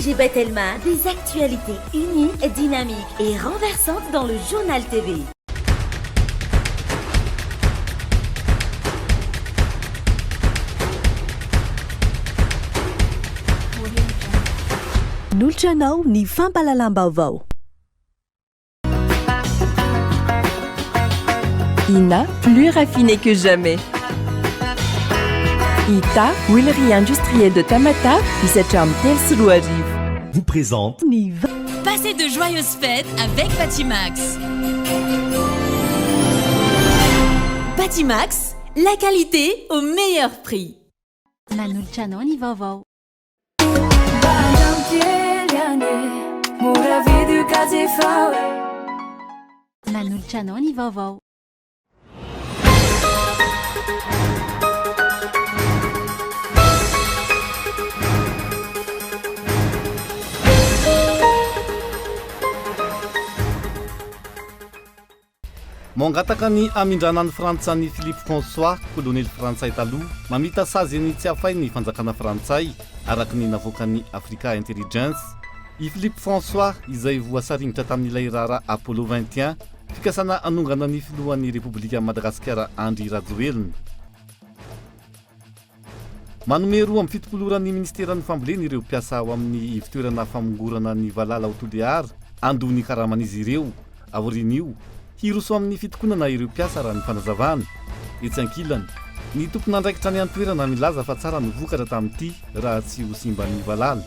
ONG Batelma, des actualités uniques, dynamiques et renversantes dans le Journal TV. Nolotra anao ny fampahalalam-baovao. Ina, plus raffiné que jamais. Ita, huilerie industrielle de Tamatave, hisatra amin'ny 2003. Vous présente Ny Passez de joyeuses fêtes avec Batimax. Batimax, la qualité au meilleur prix. Nanolotra anao ny vaovao. Nanolotra anao ny vaovao. Mangataka ny hamindrana an'i Frantsa an'i Philippe François, kolonely frantsay taloha, mamita sazy eny Tsiafahy ny fanjakana frantsay, araka ny navoakan'ny Africa Intelligence. I Philippe François, izay voasaringotra tamin'ilay raharaha Apollo 21, fikasana hanongana ny filohan'ny Repoblikan'i Madagasikara Andry Rajoelina. Manome 72 ora ny minisiteran'ny Fambolena ireo mpiasa ao amin'ny ivontoerana famongorana ny valala ao Toliara handoa ny karaman'izy ireo. Aorian'io, hiroso amin'ny fitokonana ireo mpiasa raha ny fanazavana. Etsy ankilany, ny tompon'andraikitra any an-toerana milaza fa tsara ny vokatra tamin'ity raha tsy ho simban'ny valala.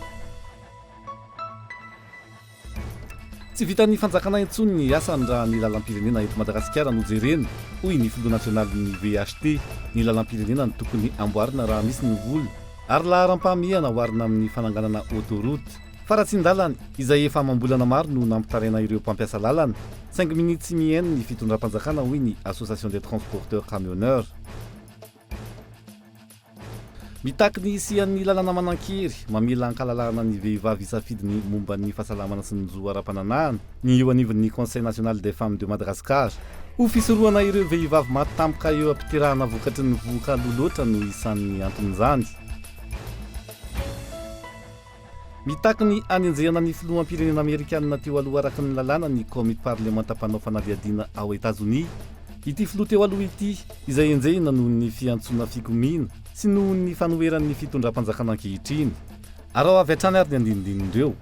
Tsy vitan'ny fanjakana intsony ny asany raha ny lalam-pirenena eto Madagasikara no jerena, hoy ny filoha nasionalin'ny VHT. Ny lalam-pirenena no tokony amboarina raha misy ny vola, ary laharam-pahamehana oharina amin'ny fananganana autoroute. Faratsian-dalana, izay efa amam-bolana maro no nampitaraina ireo mpampiasa lalana, saingy minia tsy mihaino ny fitondram-panjakana, hoy ny Association des transporteurs camionneurs. Mitaky ny hisian'ny lalàna manan-kery mamela ankalalahana ny vehivavy hisafidy ny momba ny fahasalamana sy ny zo ara-pananahana ny eo anivon'ny Conseil national des femmes de Madagascar. Ho fisorohana ireo vehivavy maty tampoka eo am-piterahana vokatry ny vohoka aloha loatra no isan'ny anton'izany. Mitaky ny hanenjehana ny filoham-pirenena amerikanina teo aloha araka ny lalàna ny kaomity parlemanta mpanao fanadihadiana ao Etazonia. Ity filoha teo aloha ity, izay enjehina noho ny fiantsoana fikomiana sy noho ny fanoherany ny fitondram-panjakana ankehitriny. Araho avy hatrany ary ny andinindinin'ireo.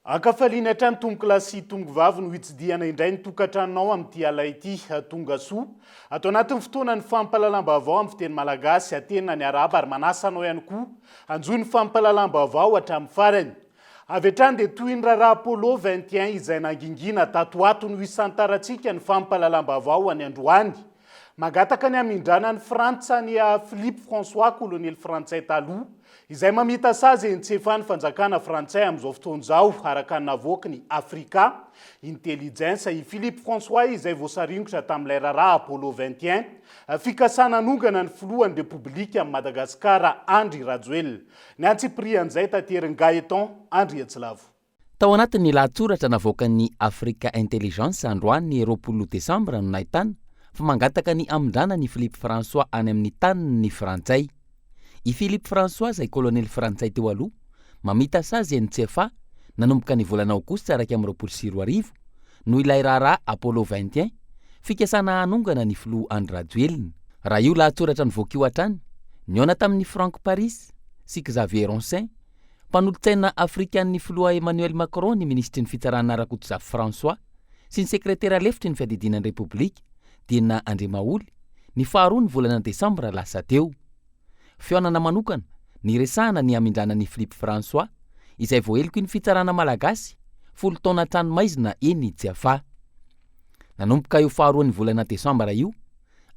Ankafaliana hatrany tompokolahy sy tompokovavy no hitsidihana indray ny tokantranonao amin'ity ala ity. Tonga soa ato anatin'ny fotoanan'ny fampahalalam-baovao amin'ny fiteny malagasy. Atenina ny arahaba ary manasa anao ihany koa hanjohy ny fampahalalam-baovao hatramin'ny farany. Avy hatrany dia toy ny raharaha Apollo 21 izay nangingina tato ho ato no hisantarantsika ny fampahalalam-baovao any androany. Mangataka ny hamindrana an'i Frantsa an'i Philippe François, kolonely frantsay taloha, izay mamita sazy eny Tsiafahy ny fanjakana frantsay amin'izao fotoana izao, araka ny navoaky ny Africa Intelligence. I Philippe François izay voasaringotra tamin'ilay raharaha Apollo 21, fikasana hanongana ny filohan'ny Repoblikan'i Madagasikara Andry Rajoelina. Ny antsipirian'izay taterin'i Gaëtan Andriantsilavo. Tao anatin'ny lahatsoratra navoakan'ny Africa Intelligence androany 20 desambra no nahitana fa mangataka ny hamindrana an'i Philippe François any amin'ny taniny ny Frantsay. I Philippe François izay kolonely frantsay teo aloha, mamita sazy eny Tsiafahy nanomboka ny volana aogositra 2021 noho ilay raharaha Apollo 21, fikasana hanongana ny filoha Andry Rajoelina. Raha io lahatsoratra nivoaka io hatrany, nihaona tamin'i Franck Paris sy Xavier Roncin, Mpanolotsaina afrikan'ny filoha Emmanuel Macron ny minisitry ny fitsarana Rakotozafy François sy ny sekretera lefitry ny fiadidiana ny Repoblika, Dina Andriamaholy, ny faharoa ny volana desambra lasa teo. Fihaonana manokana niresahana ny hamindrana an'i Philippe François, izay voaheloky ny fitsarana malagasy, folo taona an-tranomaizina eny Tsiafahy. Nanomboka io faharoan'ny volana desambra io,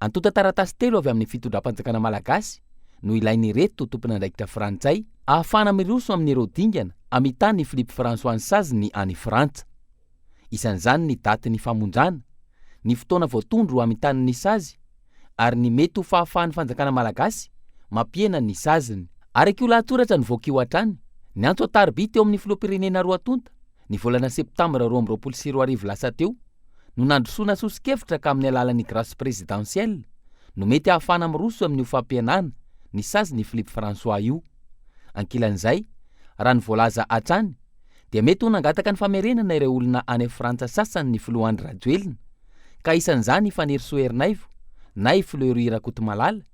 Antontan-taratasy telo avy amin'ny fitondram-panjakana malagasy no ilain'ireto tompon'andraikitra frantsay ahafahana miroso amin'ireo dingana hamitàn'i Philippe François ny saziny any Frantsa. Isan'izany ny datin'ny famonjana, ny fotoana voatondro hamitany ny sazy ary ny mety ho fahafahan'ny fanjakana malagasy mampihena ny saziny. Araka io lahatsoratra nivoaka io hatrany, niantso an-tariby teo amin'ny filoham-pirenena roa tonta. Ny volana septambra 2022 lasa teo no nandrosoana soso-kevitra ka amin'ny alalan'ny grâce présidentielle no mety ahafahana miroso amin'io fampihenana ny sazin'i Philippe François io. Ankilan'izay, raha ny voalaza hatrany, dia mety ho nangataka ny famerenana ireo olona any Frantsa sasany ny filoha Andry Rajoelina, ka isan'izany i Fanirisoa Ernaivo na i Fleury Rakotomalala,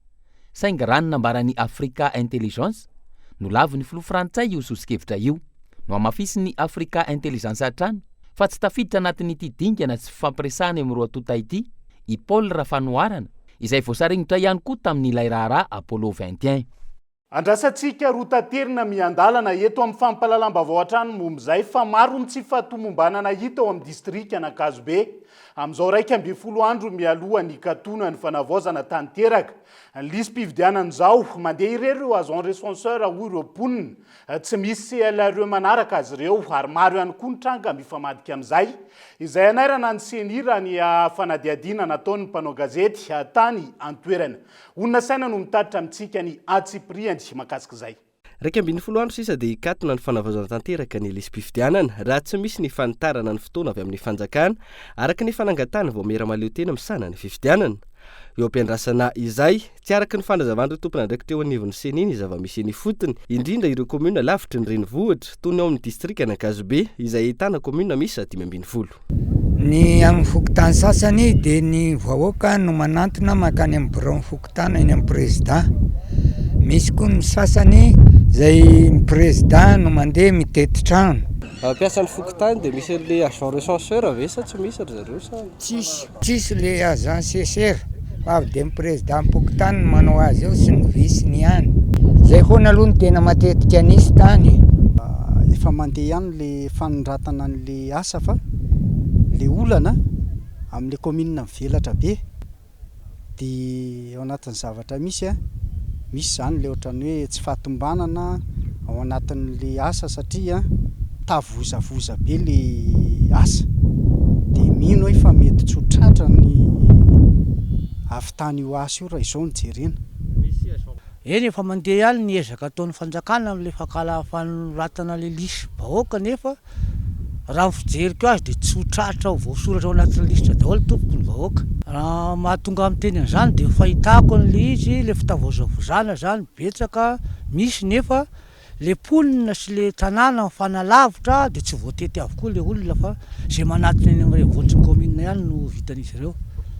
saingy raha ny nambaran'ny Africa Intelligence, nolavin'ny filoha frantsay io soso-kevitra io. Nohamafisin'ny Africa Intelligence hatrany fa tsy tafiditra anatin'ity dingana sy fifampiresahana eo amin'ny roa tonta ity i Paul Rafanoharana, izay voasaringotra ihany koa tamin'ilay raharaha Apollo 21. Andrasantsika roa taterina miandalana eto amin'ny fampahalalam-baovao hatrany momba izay fa maro ny tsy fahatomombanana hita ao amin'ny distrikan'Ankazobe amin'izao 11 andro mialoha ny hikatonan'ny fanavaozana tanteraka ny lisi-pifidianana izao. Mandeha irery ireo agent recenseur hoy ireo mponina, tsy misy CLRE manaraka azy ireo ary maro ihany koa ny tranga mifamadika amin'izay izay hanairana ny Ceni raha ny fanadihadiana nataon'ny mpanao gazety tany an-toerana. Olona saina no mitatitra amintsika ny antsipiriany mahakasika izay. 11 andro sisa dia hikatona ny fanavaozana tanteraka ny lisi-pifidianana raha tsy misy ny fanitarana ny fotoana avy amin'ny fanjakana, araka ny efa nangatahan'ny vaomiera mahaleotena misahana ny fifidianana. Eo am-piandrasana izay, tsy araka ny fanazavan'ireo tompon'andraikitra eo anivon'ny Ceni ny zava-misy eny ifotony, indrindra ireo kaominina lavitry ny renivohitra, toy ny ao amin'ny distrikan'Ankazobe, izay ahitana kaominina miisa 15. Ny amin'ny fokontany sasany dia ny vahoaka no manantona mankany amin'ny biraon'ny fokontany eny amin'ny prezida. Misy koa ny sasany izay ny prezida no mandeha mitety trano. Mpiasan'ny fokontany dia misy an'ilay agent recenseur ve sa tsy misy ry zareo sa? Tsisy, tsisy ilay agent ceseur fa avy dia ny prezidam-pokontany no manao azy eo sy ny vice-ny ihany. Izay foana aloha no tena matetika nisy tany e. Efa mandeha ihany le fanoratana an'le asa fa le olana amin'le commune mivelatra be de ao anatin'ny zavatra misy a, misy zany le ohatran'ny hoe tsy fahatombanana ao anatin'le asa satria mitavozavoza be le asa de mino aho fa mety tsy ho tratra ny ahavitana io asa io raha izao no jerena. Eny efa mandeha ihany ny ezaka ataon'ny fanjakana amin'ilay fakala fanoratana ilay lisi-bahoaka nefa raha ny fijeriko azy dia tsy ho tratra ho voasoratra ao anatin'ny lisitra daholo tompoko ny vahoaka. Raha mahatonga ahy miteny an'izany dia ny fahitako an'ilay izy ilay fitavozavozana izany betsaka misy nefa Le mponina sy le tanàna mifanalavitra dia tsy voatety avokoa le olona fa ze manatona eny amin'ny renivohitry ny commune ihany no vitan'izy ireo.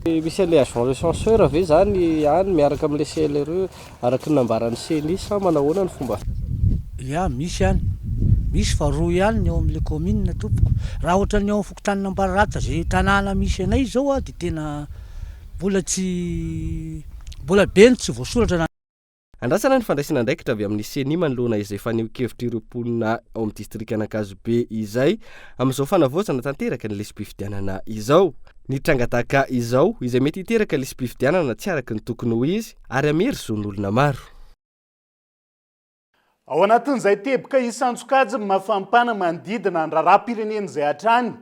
Misy an'ilay agent recenseur ve zany any miaraka amin'ilay CLRE araka ny nambaran'ny Ceni sa manahoana ny fomba fiasana? Ya, misy any. Misy fa roa ihany ny ao amin'ilay commune tompoko. Raha ohatran'ny ao amin'ny fokontanin'Ambararata ze tanàna misy anay izao dia tena mbola tsy mbola be ny tsy voasoratra na. Andrasana ny fandraisana andraikitra avy amin'ny Ceni manoloana izay fanehoan-kevitr'ireo mponina ao amin'ny distrikan'Ankazobe izay amin'izao fanavaozana tanteraka ny lisi-pifidianana izao. Ny tranga tahaka izao izay mety hiteraka lisi-pifidianana tsy araka ny tokony ho izy ary hamery zon'olona maro. Ao anatin'izay teboka isan-tsokajiny mafampana manodidina ny raharaham-pirenena izay hatrany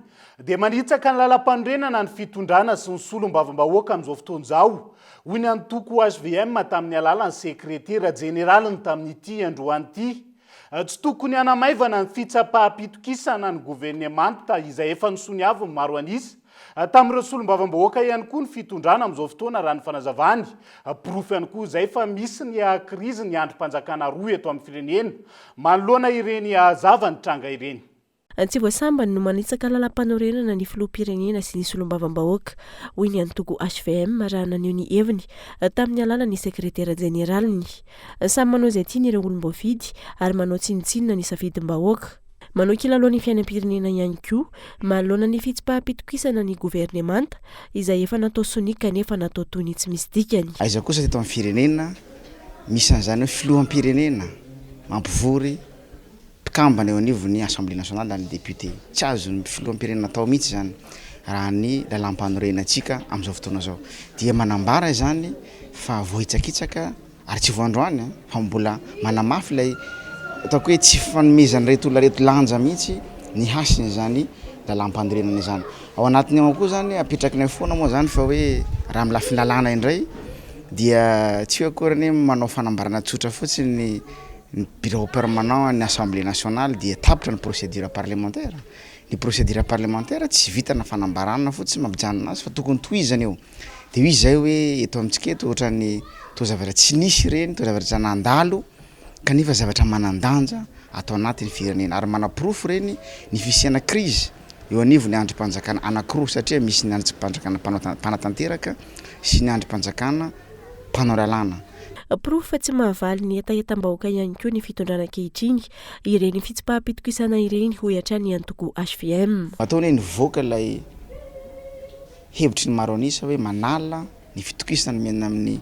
dia manitsaka ny lalampanorenana ny fitondrana sy ny solombavambahoaka amin'izao fotoana izao, hoy ny antoko hvm tamin'ny alalan'ny sekretera jeneraliny tamin'ity androany ity. Tsy tokony hanamaivana ny fitsapaham-pitokisana ny governemanta izay efa nosoniavin'ny maro an'isa Tamin'ireo solombavambahoaka ihany koa ny fitondrana amin'izao fotoana raha ny fanazavany. Porofo ihany koa izay fa misy ny krizy ny andrim-panjakana roa eto amin'ny firenena manoloana ireny zava-nitranga ireny. Tsy vao sambany no manitsaka lalampanorenana ny filoham-pirenena sy ny solombavambahoaka, hoy ny antoko hvm raha naneho ny heviny tamin'ny alalan'ny sekretera jeneraliny. Samy manao izay tiany ireo olom-boafidy ary manao tsinontsinona ny safidim-bahoaka. Manao kilalao ny fiainam-pirenena ihany koa manoloana ny fitsipaham-pitokisana ny governemanta izay efa natao sonia kanefa natao toy ny tsy misy dikany. Aiza kosa teto amin'ny firenena misy an'izany hoe filoham-pirenena mampivory mpikambana eo anivon'ny Assemblée nationale na ny député. Tsy azon'ny filoham-pirenena atao mihitsy izany raha ny lalàmpanorenantsika amin'izao fotoana izao. Dia manambara izany fa voahitsakitsaka Ary tsy vao androany an, fa mbola manamafy ilay ataoko hoe tsy fanomezan'ireto olona ireto lanja mihitsy ny hasin'izany lalàmpanorenana izany. Ao anatiny ao koa izany apetrakinay foana moa izany fa hoe raha amin'ny lafiny lalàna indray dia tsy hoe akory anie manao fanambarana tsotra fotsiny ny. ny bureau permanent ny Assemblée nationale dia tapitra ny procédure parlementaire. Ny procédure parlementaire tsy vitana fanambarana fotsiny mampijanona azy fa tokony tohizana io. Dia hoy izay hoe eto amintsika eto ohatran'ny toa zavatra tsy nisy ireny, toa zavatra nandalo kanefa zavatra manan-danja ato anatin'ny firenena ary manaporofo ireny ny fisiana crise eo anivon'ny andrim-panjakana anankiroa satria misy ny andrim-panjakana mpanatanteraka sy ny andrim-panjakana mpanao lalàna. Porofo fa tsy mahavaly ny hetahetam-bahoaka ihany koa ny fitondrana ankehitriny ireny fitsipaham-pitokisana ireny, hoy hatrany ny antoko hvm. Ataony hoe nivoaka ilay hevitry ny maro an'isa hoe manala ny fitokisana nomena amin'ny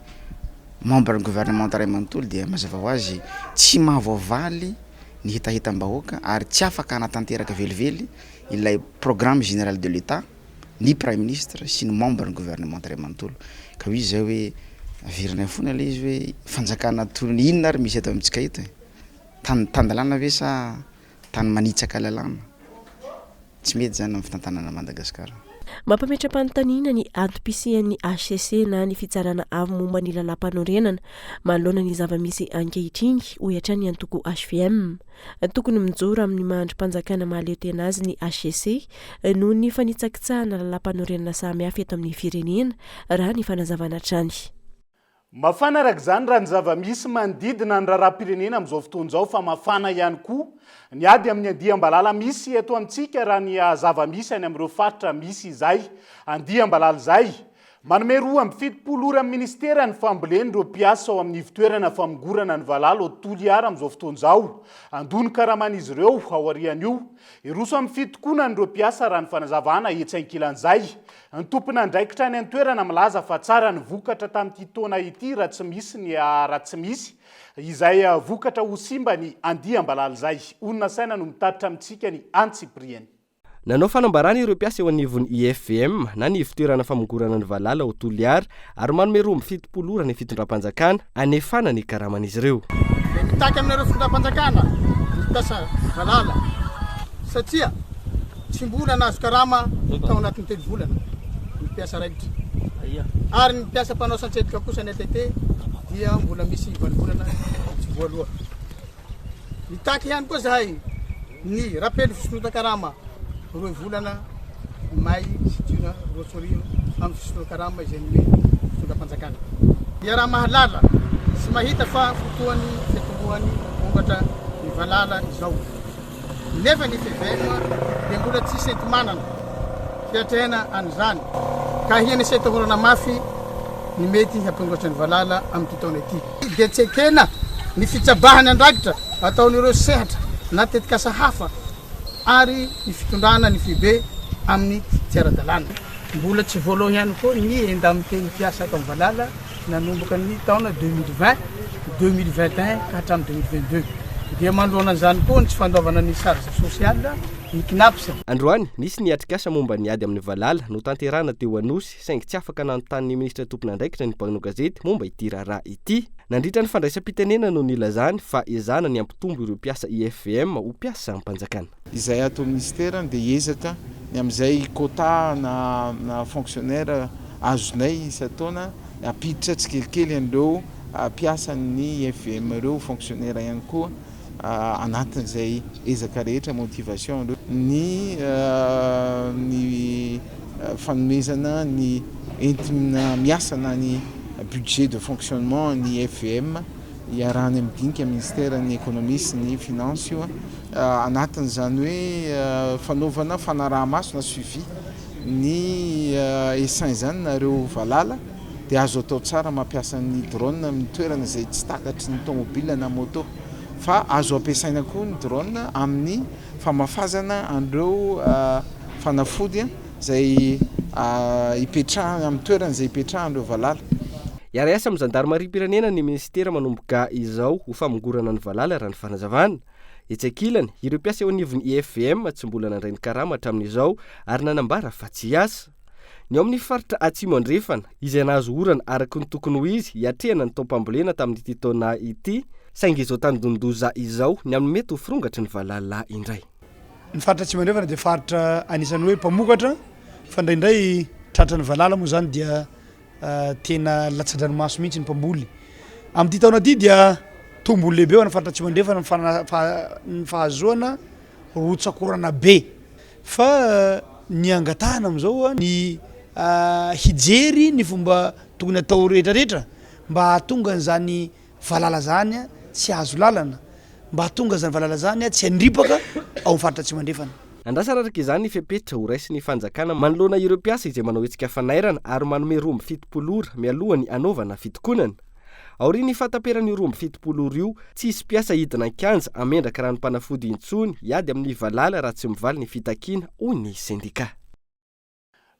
membre ny gouvernement iray manontolo dia mazava ho azy tsy mahavoavaly ny hetahetam-bahoaka ary tsy afaka hanatanteraka velively ilay programme général de l'Etat ny praiminisitra sy ny membre ny gouvernement iray manontolo. Ka hoy izy zay hoe averinay foana ilay izy hoe fanjakana toy ny inona ary misy eto amintsika eto e? Tany tan-dalàna ve sa tany manitsaka lalàna? Tsy mety izany amin'ny fitantanana an'i Madagasikara. Mampametra-panontaniana ny antom-pisian'ny hcc na ny Fitsarana Avo momba ny Lalàmpanorenana manoloana ny zava-misy ankehitriny, hoy hatrany ny antoko hvm. Tokony mijoro amin'ny maha andrim-panjakana mahaleo tena azy ny hcc noho ny fanitsakitsahana lalàmpanorenana samihafa eto amin'ny firenena, raha ny fanazavana hatrany. Mafana araka izany raha ny zava-misy manodidina ny raharaham-pirenena amin'izao fotoana izao fa mafana ihany koa ny ady amin'ny andiam-balala misy eto amintsika raha ny zava-misy any amin'ireo faritra misy izay andiam-balala izay. Manome 72 ora amin'ny minisiteran'ny fambolena ireo mpiasa ao amin'ny ivontoerana famongorana ny valala ao Toliara amin'izao fotoana izao. Handoa ny karaman'izy ireo aorian'io. Hiroso amin'ny fitokonana ireo mpiasa raha ny fanazavana etsy ankilan'izay. Ny tompon'andraikitra any an-toerana milaza fa tsara ny vokatra tamin'ity taona ity raha tsy misy ny raha tsy misy izay vokatra ho simba ny andiam-balala izay. Olona saina no mitatitra amintsika ny antsipiriany. Nanao fanambarana ireo mpiasa eo anivon'ny IFVM na ny ivontoerana famongorana ny valala ao Toliara ary manome 72 ora ny fitondram-panjakana hanefana ny karaman'izy ireo. Dia mitaky aminareo fitondram-panjakana ny mpiasa valala satria Tsy mbola nahazo karama tao anatin'ny telo volana ny mpiasa raikitra. Ary ny mpiasa mpanao santsetika kosa ny ATT dia mbola misy valo volana tsy voaloa. Mitaky ihany koa zahay ny rappel fisondrotan-karama roa volana may sy jiona 2002 amin'ny fisondrotan-karama izay nomen'ny fitondram-panjakana. Iaraha-mahalala sy mahita fa fotoan'ny fitomboan'ny vokatra ny valala izao. Nefa ny FVM dia mbola tsisy enti-manana hiatrehana an'izany ka ahiana sy atahorana mafy ny mety hampirongatra ny valala amin'ity taona ity. Dia tsy ekena ny fitsabahana andraikitra ataon'ireo sehatra na tetikasa hafa ary ny fitondrana ny foibe amin'ny tsy ara-dalàna. Mbola tsy voaloa ihany koa ny indemnité ny mpiasa ato amin'ny valala. Nanomboka ny taona 2020, 2021 ka hatramin'ny 2022. Dia manoloana an'izany koa ny tsy fandoavana ny charge sociale, ny Cnaps. Androany, nisy ny atrikasa momba ny ady amin'ny valala notanterahina teo Anosy, saingy tsy afaka nanontany ny minisitra tompon'andraikitra ny mpanao gazety momba ity raharaha ity. Nandritra ny fandraisam-pitenenana no nilazany fa ezahana ny hampitombo ireo mpiasa IFVM ho mpiasam-panjakana. Izay ato amin'ny minisitera dia hiezaka ny amin'izay quota na fonctionnaire azonay isan-taona hampiditra tsikelikely an'ireo mpiasan'ny IFVM ireo ho fonctionnaire ihany koa anatin'izay ezaka rehetra motivation ireo. Ny ny fanomezana ny entina miasa na ny budget de fonctionnement ny IFVM Iarahana midinika Ministeran'ny Ekonomia sy ny Finance io anatin'izany hoe fanaovana fanaraha-maso na suivi ny essaim izany na ireo valala dia azo atao tsara mampiasa ny drone amin'ny toerana izay tsy takatry ny tomobile na moto fa azo ampiasaina koa ny drone amin'ny famafazana an'ireo fanafody izay ipetrahany amin'ny toerana izay ipetrahan'ireo valala. Hiara-hiasa amin'ny zandarimariam-pirenena ny minisitera manomboka izao ho famongorana ny valala raha ny fanazavana. Etsy ankilany, ireo mpiasa eo anivon'ny IFVM tsy mbola nandray ny karama hatramin'izao ary nanambara fa tsy hiasa. Ny ao amin'ny faritra Atsimo Andrefana, izay nahazo orana araka ny tokony ho izy hiatrehana ny taom-pambolena tamin'ity taona ity, saingy izao tandindon-doza izao ny amin'ny mety ho firongatry ny valala indray. Ny faritra Atsimo Andrefana dia faritra anisan'ny hoe mpamokatra fa indraindray tratran'ny valala moa izany dia tena latsa-dranomaso mihitsy ny mpamboly. Amin'ity taona ity dia Tombony lehibe ho an'ny faritra Atsimo Andrefana ny fahazoana rotsak'orana be fa ny angatahana amin'izao ny hijery ny fomba tokony atao rehetrarehetra mba hahatonga an'izany valala izany tsy hahazo lalana, mba hahatonga izany valala izany tsy handripaka ao amin'ny faritra Atsimo Andrefana. Andrasana araka izany ny fepetra ho raisin'ny fanjakana manoloana ireo mpiasa izay manao hetsika fanairana ary manome 72 ora mialohan'ny hanaovana fitokonana. Aorian'ny fahataperan'io 72 ora io, tsy hisy mpiasa hidina an-kianja hamendraka ranom-panafody intsony hiady amin'ny valala raha tsy mivaly ny fitakiana, hoy ny sendikà.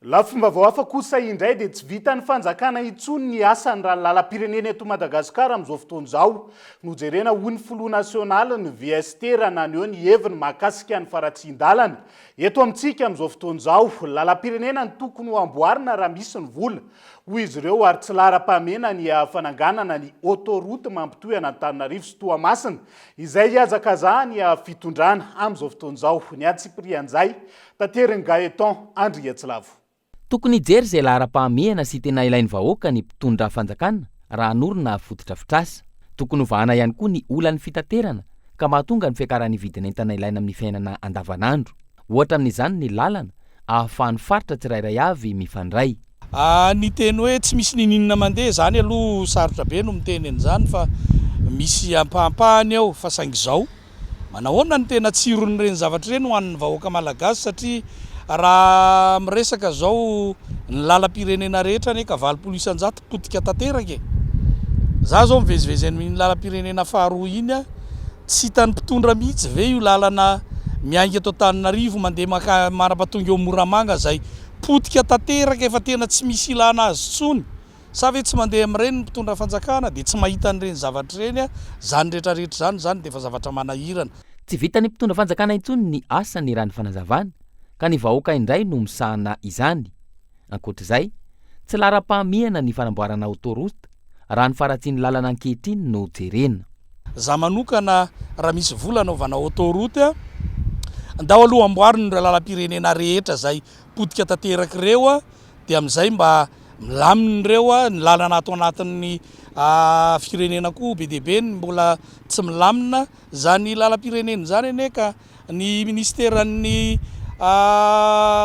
Lafim-baovao hafa kosa indray dia tsy vitan'ny fanjakana intsony ny asany raha ny lalam-pirenena eto Madagasikara amin'izao fotoana izao no jerena hoy ny filoha nasionalin'ny VST raha naneho ny heviny mahakasika ny faharatsian-dalana eto amintsika amin'izao fotoana izao. Lalam-pirenena no tokony ho amboarina raha misy ny vola hoy izy ireo ary tsy laharam-pahamehana ny fananganana ny autoroute mampitohy an'Antananarivo sy Toamasina izay hihazakazahan'ny fitondrana amin'izao fotoana izao. Ny antsipirian'izay Taterin'i Gaëtan Andriatsilavo. Tokony hijery izay laharam-pahamehana sy tena ilain'ny vahoaka ny mpitondra fanjakana raha hanorina fotodrafitrasa. Tokony hovahana ihany koa ny olan'ny fitaterana ka mahatonga ny fiakaran'ny vidin'entana ilaina amin'ny fiainana andavanandro. Ohatra amin'izany ny lalana ahafahan'ny faritra tsirairay avy mifandray. Ny teny hoe tsy misy ninininona mandeha izany aloha sarotra be no miteny an'izany fa misy ampahampahany ao fa saingy izao Manahoana no tena tsiron'ireny zavatra ireny ho an'ny vahoaka malagasy satria raha miresaka zao ny lalam-pirenena rehetra anie ka 80% potika tanteraka e! Za zao mivezivezy amin'iny lalam-pirenena faharoa iny aho, tsy hitan'ny mpitondra mihitsy ve io lalana miainga eto Antananarivo mandeha maka mandrapatonga eo Moramanga zay potika tanteraka efa tena tsy misy ilana azy intsony. Sa ve tsy mandeha amin'ireny ny mpitondra fanjakana dia tsy mahita an'ireny zavatra ireny a? Izany rehetra rehetra izany izany dia efa zavatra manahirana. Tsy vitan'ny mpitondra fanjakana intsony ny asany raha ny fanazavana, ka ny vahoaka indray no misahana izany. Ankoatra izay, tsy laharam-pahamehana ny fanamboarana autoroute raha ny faharatsian'ny lalana ankehitriny no jerena. Za manokana raha misy vola anaovana autoroute a, ndao aloha amboarina ireo lalam-pirenena rehetra izay potika tanteraka ireo a, dia amin'izay mba milamina ireo a, ny lalana ato anatin'ny firenena koa be dia be ny mbola tsy milamina, izany lalam-pirenena izany anie ka ny minisiteran'ny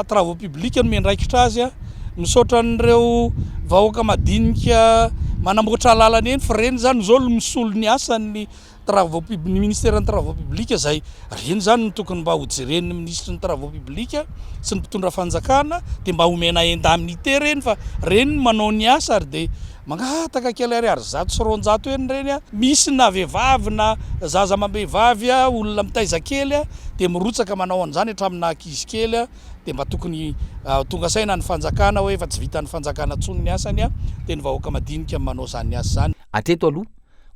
travaux publics no miandraikitra azy a, misaotra an'ireo vahoaka madinika manamboatra lalana eny fa ireny izany izao no misolo ny asan'ny Travaux pub, ny ministeran'ny travaux publics izay ireny izany no tokony mba hojeren'ny minisitry ny travaux publics sy ny mpitondra fanjakana dia mba omena indemnité ireny fa ireny no manao ny asa ary dia mangataka kely ariary 200 eny ireny a, misy na vehivavy na zaza amam-behivavy a, olona mitaiza kely a dia mirotsaka manao an'izany hatramina ankizy kely a, dia mba tokony tonga saina ny fanjakana hoe efa tsy vitan'ny fanjakana intsony ny asany a, dia ny vahoaka madinika no manao izany asa izany. Hatreto aloha,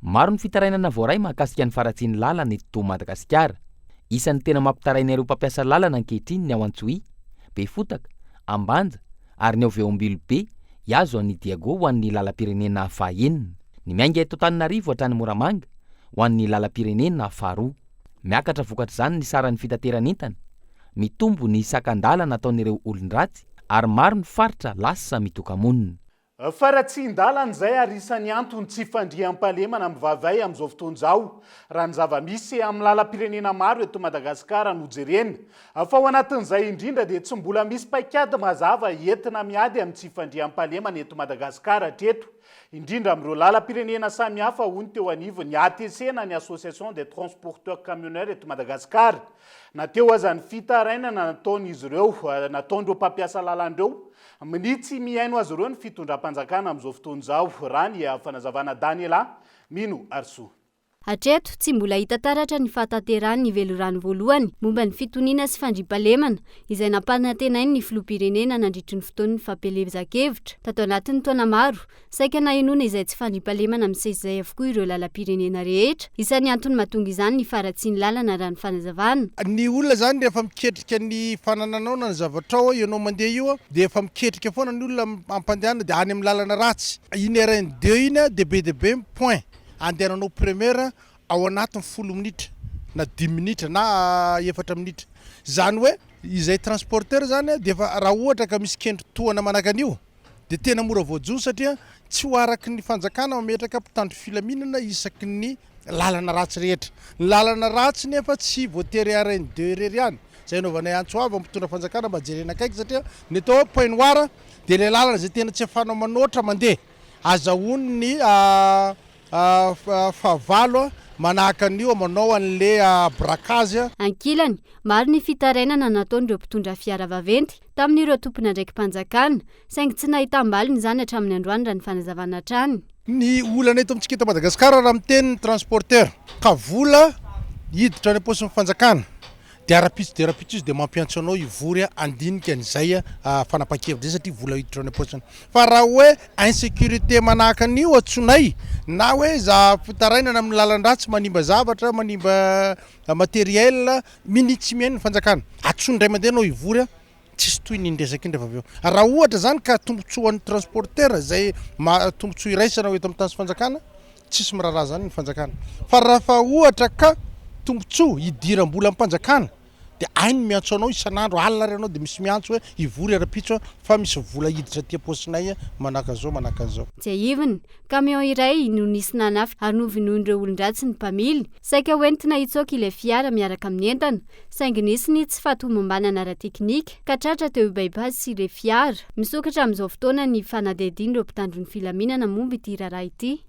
Maro ny fitarainana voaray mahakasika ny faharatsian'ny lalana eto Madagasikara. Isan'ny tena mampitaraina ireo mpampiasa lalana ankehitriny ny ao Antsohihy, Befotaka, Ambanja ary ny ao Veombilobe hihazo an'i Diego ho an'ny lalam-pirenena fahaenina. Ny miainga eto Antananarivo hatrany Moramanga ho an'ny lalam-pirenena faharoa. Miakatra vokatr'izany ny saran'ny fitateran'entana, mitombo ny sakan-dalana ataon'ireo olon-dratsy ary maro ny faritra lasa mitoka-monina. Faharatsian-dalana izay ary isan'ny antony tsy fandriampahalemana mivaivay amin'izao fotoana izao, raha ny zava-misy amin'ny lalam-pirenena maro eto Madagasikara no jerena. Fa ao anatin'izay indrindra dia tsy mbola misy paikady mazava entina miady amin'ny tsy fandriampahalemana eto Madagasikara hatreto, indrindra amin'ireo lalam-pirenena samihafa, hoy ny teo anivon'ny ATC na ny Association des Transporteurs Camionneurs eto Madagasikara. Na teo aza ny fitarainana nataon'izy ireo, nataon'ireo mpampiasa lalana ireo, Minia tsy mihaino azy ireo ny fitondram-panjakana amin'izao fotoana izao, raha ny fanazavana Daniela Mino Arisoa. Hatreto, tsy mbola hita taratra ny fahatanterahan'ny velirano voalohany momba ny fitoniana sy fandriampahalemana izay nampanantenain'ny filoham-pirenena nandritry ny fotoan'ny fampielezan-kevitra tato anatin'ny taona maro Saika nahenoana izay tsy fandriampahalemana misesy izay avokoa ireo lalam-pirenena rehetra. Isan'ny antony mahatonga izany ny faharatsian'ny lalana raha ny fanazavana. Ny olona zany rehefa miketrika ny fanananao na ny zavatrao ianao mandeha io dia efa miketrika foana ny olona ampandehanina dia any amin'ny lalana ratsy. Iny RN deux iny dia be dia be ny point andehananao première ao anatin'ny folo minitra na dimy minitra na efatra minitra. Izany hoe izay transporteur zany dia efa raha ohatra ka misy kendry tohana manahaka an'io dia tena mora voajono satria tsy ho araky ny fanjakana mametraka mpitandro filaminana isaky ny. lalana ratsy rehetra. Ny lalana ratsy nefa tsy voatery RN deux irery ihany, izay anaovanay antso avo amin'ny mpitondra fanjakana mba jerena akaiky satria ny atao hoe point noir dia ilay lalana izay tena tsy ahafahanao manoatra mandeha, azahoan'ny fahavalo manahaka an'io manao an'le braquage. Ankilany, maro ny fitarainana nataon'ireo mpitondra fiara vaventy tamin'ireo tompon'andraiki-panjakana, saingy tsy nahitam-baliny izany hatramin'ny androany raha ny fanazavana hatrany. Ny olana eto amintsika eto Madagasikara raha miteny ny transporteur ka vola hiditra any am-paosin'ny fanjakana dia rahampitso dia rahampitso izy dia mampiantso anao hivory handinika an'izay fanapahan-kevitra izay satria vola hiditra any am-paosiny. Fa raha hoe insécurité manahaka an'io antsoinay na hoe za fitarainana amin'ny lalan-dratsy manimba zavatra, manimba matériel, minia tsy mihaino ny fanjakana. Antsoiny indray mandeha anao hivory tsisy tohiny iny resaka iny rehefa avy eo. Raha ohatra izany ka tombontsoa ho an'ny transporteur izay tombontsoa iraisana ho eto amin'ny tany sy fanjakana, tsisy miraharaha izany ny fanjakana. Fa raha fa ohatra ka tombontsoa hidiram-bolam-panjakana dia hainy ny miantso anao isan'andro, alina ary ianao dia misy miantso hoe hivory rahampitso fa misy vola hiditra aty am-paosinay manahaka an'izao manahaka an'izao. Tsiahivina, camion iray no nisy nanafika ary novonoin'ireo olon-dratsy ny mpamily. Saika hoentina hitsoaka ilay fiara miaraka amin'ny entana, saingy nisy ny tsy fahatomombanana ara-teknika ka tratra teo By-pass sy ilay fiara. Misokatra amin'izao fotoana ny fanadihadian'ireo mpitandro ny filaminana momba ity raharaha ity.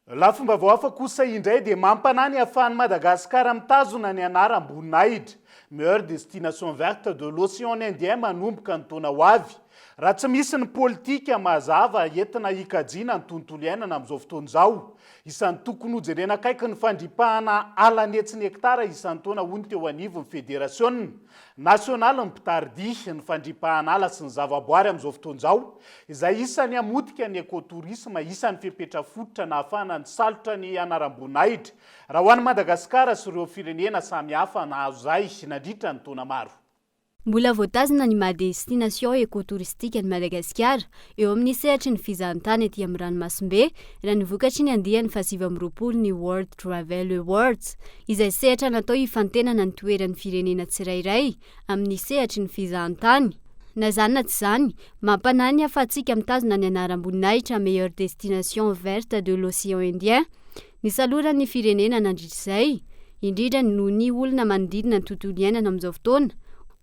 Lafim-baovao hafa kosa indray dia mampanahy ny hahafahan'i Madagasikara mitazona ny anaram-boninahitra Meilleure destination verte de l'Océan Indien manomboka ny taona ho avy. Raha tsy misy ny politika mazava entina hikajiana ny tontolo iainana amin'izao fotoana izao, isan'ny tokony hojerena akaiky ny fandripahana ala an'hetsiny hektara isan-taona hoy ny teo anivon'ny federasiona nasionalin'ny mpitari-dia ny fandripahana ala sy ny zavaboary amin'izao fotoana izao, izay isan'ny hamotika ny écotourisme, isan'ny fepetra fototra nahafahana nisalotra ny anaram-boninahitra raha ho an'i Madagasikara sy ireo firenena samihafa nahazo izay nandritra ny taona maro. Mbola voatazona ny maha destination écotouristique an'i Madagasikara eo amin'ny sehatry ny fizahantany aty amin'ny ranomasimbe raha ny vokatry ny andiany faha-29 ny World Travel Awards izay sehatra natao hifantenana ny toeran'ny firenena tsirairay amin'ny sehatry ny fizahantany. Na izany na tsy izany, mampanahy ny hahafahantsika mitazona ny anaram-boninahitra Meilleure Destination Verte de l'Océan Indien nisaloran'ny firenena nandritra izay, indrindra noho ny olona manodidina ny tontolo iainana amin'izao fotoana,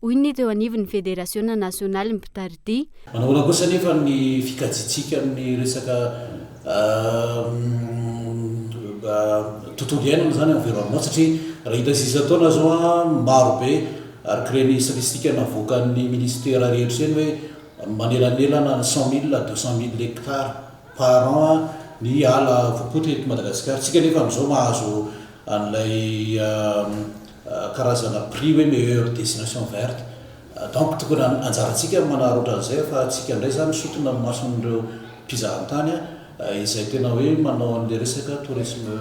hoy ny teo anivon'ny Federasiona nasionalin'ny mpitaridia. Manahoana kosa anefa ny fikajiantsika amin'ny resaka tontolo iainana izany, environnement, satria raha hita isan-taona izao an, maro be araka ireny statistique navoakan'ny ministera rehetra ireny hoe manelanelana ny 100 mille à 200 mille hectares par an ny ala voapoitra eto Madagasikara. Tsika anefa amin'izao mahazo an'ilay karazana prix hoe meilleure destination verte. Donc tokony anjarantsika ny manararaotra an'izay fa tsika indray izany misintona ny mason'ireo mpizahantany izay tena hoe manao an'ilay resaka tourisme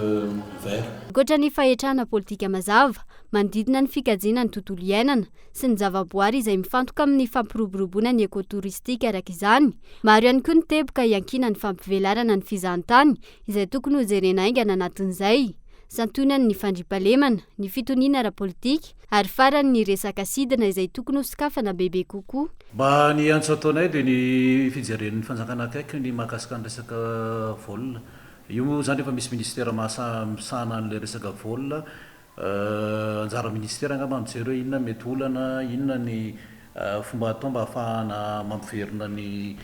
vert. Ankoatra ny fahetrana politika mazava manodidina ny fikajiana ny tontolo iainana sy ny zavaboary izay mifantoka amin'ny fampiroboroboana ny écotouristique araka izany, maro ihany koa ny teboka iankinan'ny fampivelarana ny fizahantany izay tokony hojerena haingana anatin'izay. Santionany ny fandriampahalemana, ny fitoniana ara-politika ary farany ny resaka sidina izay tokony hosokafana bebe kokoa. Mba ny antso ataonay dia ny fijeren'ny fanjakana akaiky ny mahakasika ny resaka vol. Io moa izany efa misy ministera misahana an'ilay resaka vol. Anjaran'ny ministera angamba mijery hoe inona ny mety olana, inona ny fomba atao mba hahafahana mampiverina ny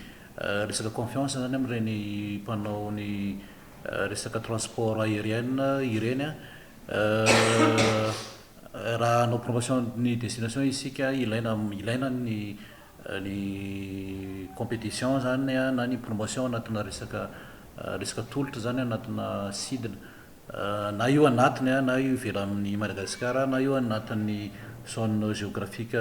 resaka confiance izany amin'ireny mpanao ny resaka transport aérien ireny. Raha hanao promotion ny destination isika ilaina ilaina ny ny compétition izany na ny promotion anatina resaka resaka tolotra izany anatina sidina. Na io anatiny na io ivelan'i Madagasikara na io anatin'ny zone géographique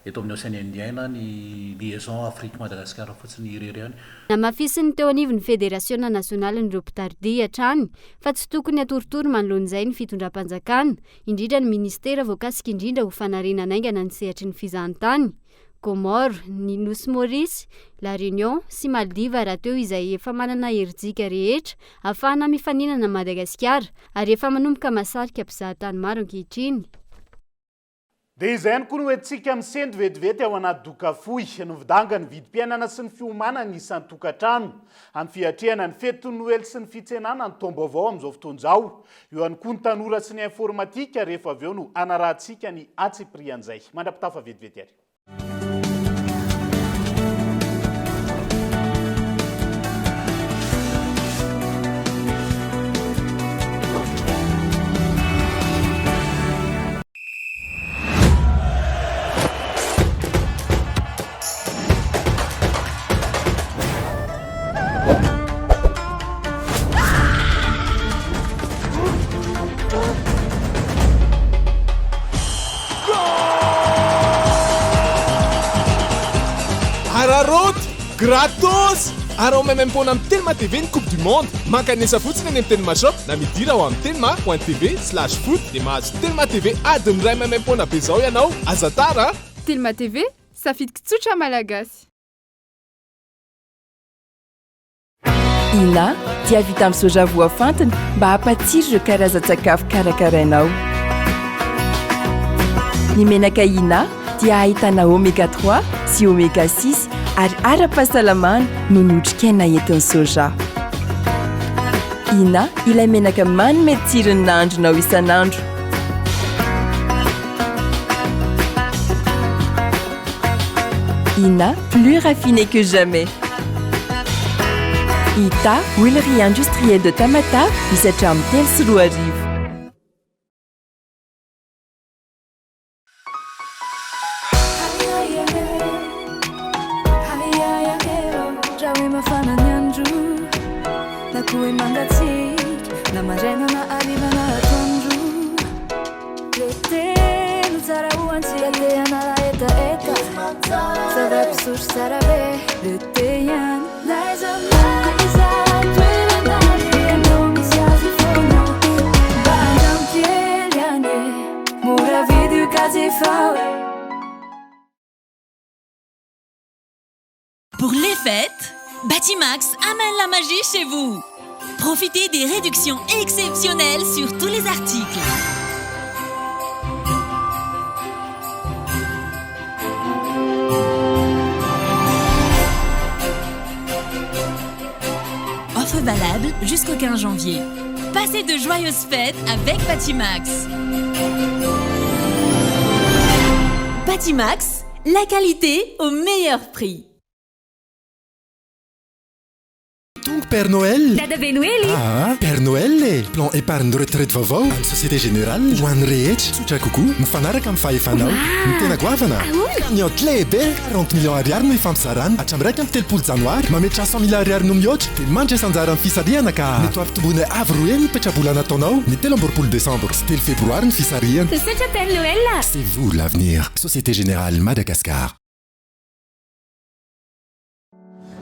eto amin'ny Océan Indien na ny liaison Afrique Madagascar fotsiny irery ihany. Namafisin'ny teo anivon'ny Federasiona nasionalin'ireo mpitari-dia hatrany fa tsy tokony hatoritory manoloana izay ny fitondram-panjakana, indrindra ny minisitera voakasika indrindra ho fanarenana haingana ny sehatry ny fizahantany. Comores, ny Nosy Maurice, La Réunion sy Maldives rahateo izay efa manana herijika rehetra ahafahana mifaninana amin'i Madagasikara ary efa manomboka mahasarika mpizahatany maro ankehitriny. Dia izay ihany koa no entintsika misento vetivety ao anaty doka fohy, ny fidangan'ny vidim-piainana sy ny fiomanan'ny isan-tokantrano amin'ny fiatrehana ny fetin'ny Noely sy ny fitsenana ny taom-baovao amin'izao fotoana izao. Eo ihany koa ny tanora sy ny informatika rehefa avy eo no hanarahantsika ny antsipirian'izay. Mandra-pitafa vetivety ary. Araraoty! Gratos! Araho maimaimpoana amin'ny Telma TV ny Coupe du Monde. Mankanesa fotsiny any amin'ny Telma Shop na midira ao amin'ny telma point tv slash foot dia mahazo Telma TV adiny iray maimaimpoana be izao ianao. Aza tara a! Telma TV, safidiko tsotra Malagasy. Ina dia vita amin'ny soja voafantina mba hampatsiro ireo karazan-tsakafo karakarainao. Ny menaka Ina dia ahitana oméga 3 sy oméga 6 ary ara-pahasalamana noho ny otrikaina entin'ny soja. Ina ilay menaka manome tsiro ny nahandronao isan'andro. Ina, plus raffiné que jamais. Ita, huilerie industrielle de Tamatave, misy hatramin'ny 2003. Raha hoe mafana ny andro na koa hoe mangatsiaka na maraina na hariva na atoandro Le thé no tsara ho antsika te hanala hetaheta Zava-pisotro tsara be Le thé ihany N'aiza n'aiza toerana alehanao misy azy foana Mba andramo kely ihany e Mora vidy io ka jifao e Pour les fêtes, Batimax amène la magie chez vous. Profitez des réductions exceptionnelles sur tous les articles. Offre valable jusqu'au 15 janvier. Passez de joyeuses fêtes avec Batimax. Batimax, la qualité au meilleur prix. Tonga Père Noël! Dadabe Noely! Aa Père Noël e! Plan épargne retraite vaovao an'ny Société Générale ho an'ny rehetra. Tsotra kokoa, mifanaraka amin'ny fahefanao. Ny tena goavana? Cagnotte lehibe! 40 millions ariary no ifampizarana hatramin'ny 31 janoary. Mametraha 100 mille ariary no mihoatra dia mandraisa anjara amin'ny fisarihana ka mety ho ampitomboinay avo roa heny ny petrabola nataonao ny 23 desambra sy 3 febroary ny fisarihana. Misaotra Père Noël! C'est vous l'avenir. Société Générale Madagascar.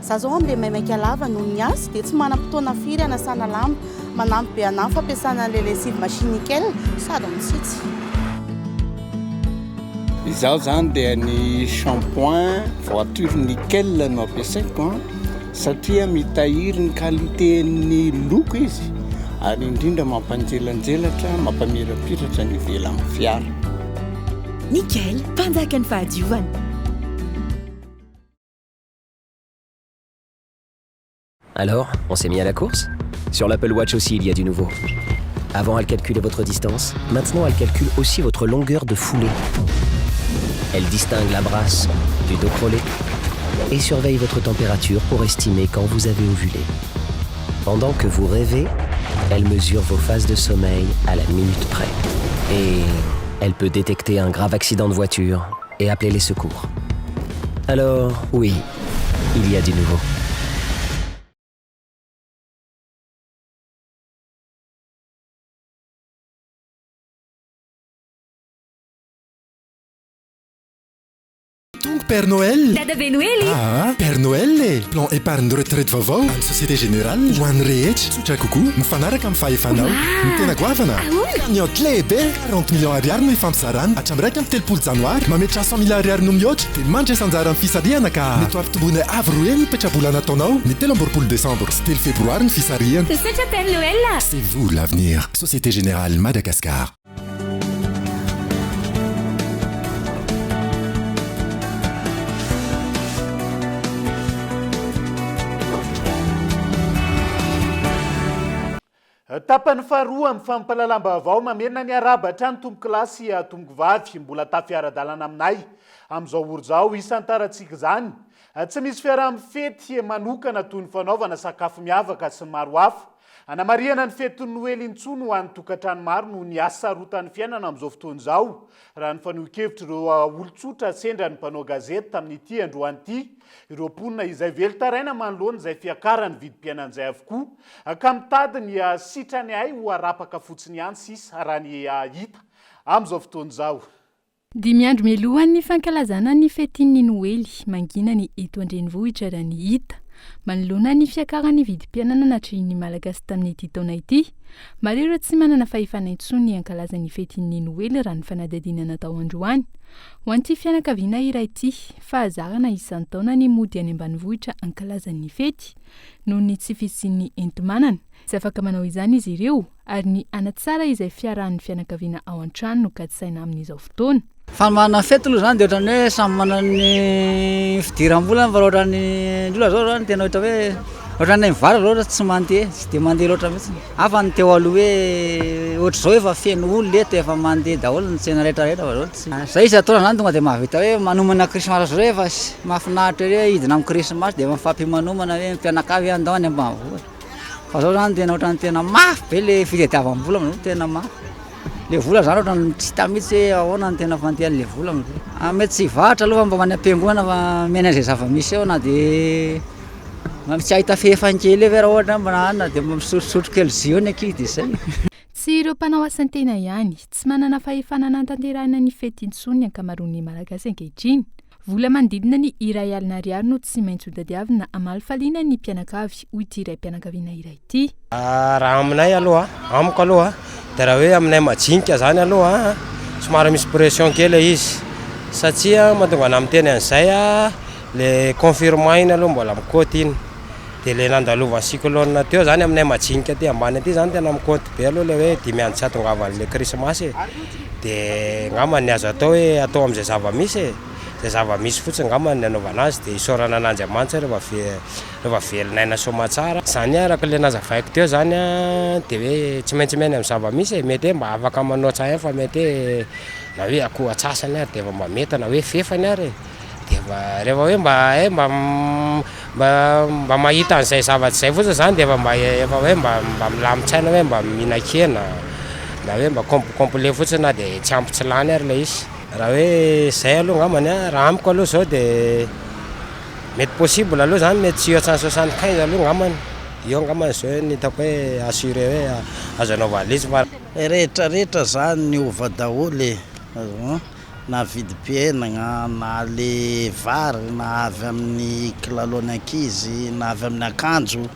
Za zao amle maimaika lava noho ny asa dia tsy manam-potoana firy hanasana lamba. Manampy be anah ny fampiasana an'ilay lessive machine nickel sady mitsitsy. Izaho izany dia ny shampoing voiture nickel no ampiasaiko an, satria mitahiry ny qualité-n'ny loko izy ary indrindra mampanjelanjelatra, mampamirapiratra ny ivelan'ny fiara. Nickel, mpanjakan'ny fahadiovana. Alors, on s'est mis à la course Sur l'Apple Watch aussi, il y a du nouveau. Avant, elle calculait votre distance. Maintenant, elle calcule aussi votre longueur de foulée. Elle distingue la brasse du dos crawlé et surveille votre température pour estimer quand vous avez ovulé. Pendant que vous rêvez, elle mesure vos phases de sommeil à la minute près. Et elle peut détecter un grave accident de voiture et appeler les secours. Alors, oui, il y a du nouveau. Tonga Père Noël! Dadabe Noely! Aa Père Noël e! Plan épargne retraite vaovao an'ny Société Générale ho an'ny rehetra. Tsotra kokoa, mifanaraka amin'ny fahefanao. Ny tena goavana? Cagnotte lehibe! 40 millions ariary no ifampizarana hatramin'ny 31 janoary. Mametraha 100 mille ariary no mihoatra dia mandraisa anjara amin'ny fisarihana ka mety ho ampitomboinay avo roa heny ny petrabola nataonao ny 23 desambra sy 3 febroary ny fisarihana. Misaotra Père Noël! C'est vous l'avenir. Société Générale Madagascar. Tapany faharoa amin'ny fampahalalam-baovao mamerina ny arahaba hatrany tompokolahy sy tompokovavy mbola tafiara-dalana aminay amin'izao ora izao isantarantsika izany. Tsy misy fiaraha-mifety manokana toy ny fanaovana sakafo miavaka sy ny maro hafa. Anamarihana ny fetin'ny Noely intsony ho an'ny tokantrano maro noho ny hasarotan'ny fiainana amin'izao fotoana izao, raha ny fanehoan-kevitr'ireo olon-tsotra sendra ny mpanao gazety tamin'ity androany ity. Ireo mponina izay velon-taraina manoloana izay fiakaran'ny vidim-piainana izay avokoa ka mitady ny sitrany hay ho arapaka fotsiny ihany sisa raha ny hita amin'izao fotoana izao. Dimy andro mialohan'ny fankalazana ny fetin'ny Noely, mangina ny eto an-drenivohitra raha ny hita. Manoloana ny fiakaran'ny vidim-piainana natrehin'ny Malagasy tamin'ity taona ity, maro ireo tsy manana fahefana intsony hankalaza ny fetin'ny Noely raha ny fanadihadiana natao androany. Ho an'ity fianakaviana iray ity, fahazarana isan-taona ny mody any ambanivohitra hankalaza ny fety, noho ny tsy fisian'ny enti-manana. Tsy afaka manao izany izy ireo, ary ny hanatsara izay fiarahan'ny fianakaviana ao an-trano no kajisaina amin'izao fotoana. Fanomanana fety aloha izany dia ohatran'ny hoe samy manana ny fidiram-bolany fa raha ohatran'ny ny olona izao izany tena ohatra hoe ohatran'ny any vary zao tsy mandeha, tsy dia mandeha loatra mihitsy. Hafa ny teo aloha hoe ohatr'izao efa feno olona eto, efa mandeha daholo ny tsena rehetra rehetra fa izao tsy. Zay isan-taona izany tonga dia mahavita hoe manomana krismasy zao efa mahafinaritra ery hoe hidina amin'ny krismasy dia efa mifampiomanomana hoe mpianakavy hoe andao any ambanivohitra. Fa zao zany tena ohatran'ny tena mafy be le fitadiavam-bola amin'izao tena mafy. Le vola zany ohatran'ny tsy hita mihitsy hoe ahoana ny tena fandehan'le vola amin'izao. Ah, mety tsy hivarotra aloha fa mba any am-piangonana fa miaina izay zava-misy eo na dia tsy hahita fehefany kely eo ve raha ohatra mba na dia mba misotrosotro kely jus eo ny ankizy dia zay. Tsy ireo mpanao asan-tena ihany, tsy manana fahefana hanatanterahina ny fety intsony ny ankamaroan'ny Malagasy ankehitriny. Vola manodidina ny 1000 ariary no tsy maintsy hotadiavina hamalifaliana ny mpianakavy, hoy ity raim-pianakaviana iray ity. Raha aminay aloha, amiko aloha, dia raha hoe aminay majinika zany aloha, somary misy pression kely ilay izy, satria mahatonga anah miteny an'izay, le confirmant iny aloha mbola mikaoty iny, dia le nandalovan'ny cyclone teo zany aminay majinika aty ambany aty zany tena mikaoty be aloha le hoe dimy andro tsy hahatongavan'le krismasy e, dia angamba ny azo atao hoe atao amin'izay zava-misy e, izay zava-misy fotsiny angamba ny anaovana azy dia isaorana an'Andriamanitra rehefa ve- rehefa velon'aina soamantsara. Zany araka le nazavaiko teo zany an, dia hoe tsy maintsy miaina amin'ny zava-misy e, mety hoe mba afaka manao tsain fa mety hoe na hoe akoho antsasany ary dia efa mba mety na hoe fefany ary e. Dia mba rehefa hoe mba hay mba mba mba mahita an'izay zavatra izay fotsiny izany dia efa mba efa hoe mba mba milamin-tsaina hoe mba mihinan-kena na hoe mba com- complet fotsiny na dia tsy ampy tsy lany ary ilay izy. Raha hoe izay aloha angambany an, raha amiko aloha izao dia mety possible aloha izany mety tsy hihoatra ny 75 aloha angambany, eo angambany izao no hitako hoe assuré hoe azo anaovana ilay izy fa. Rehetra rehetra zany niova daholo e, na vidim-piainagna na le vary na avy amin'ny kilalaon'ny ankizy na avy amin'ny akanjo,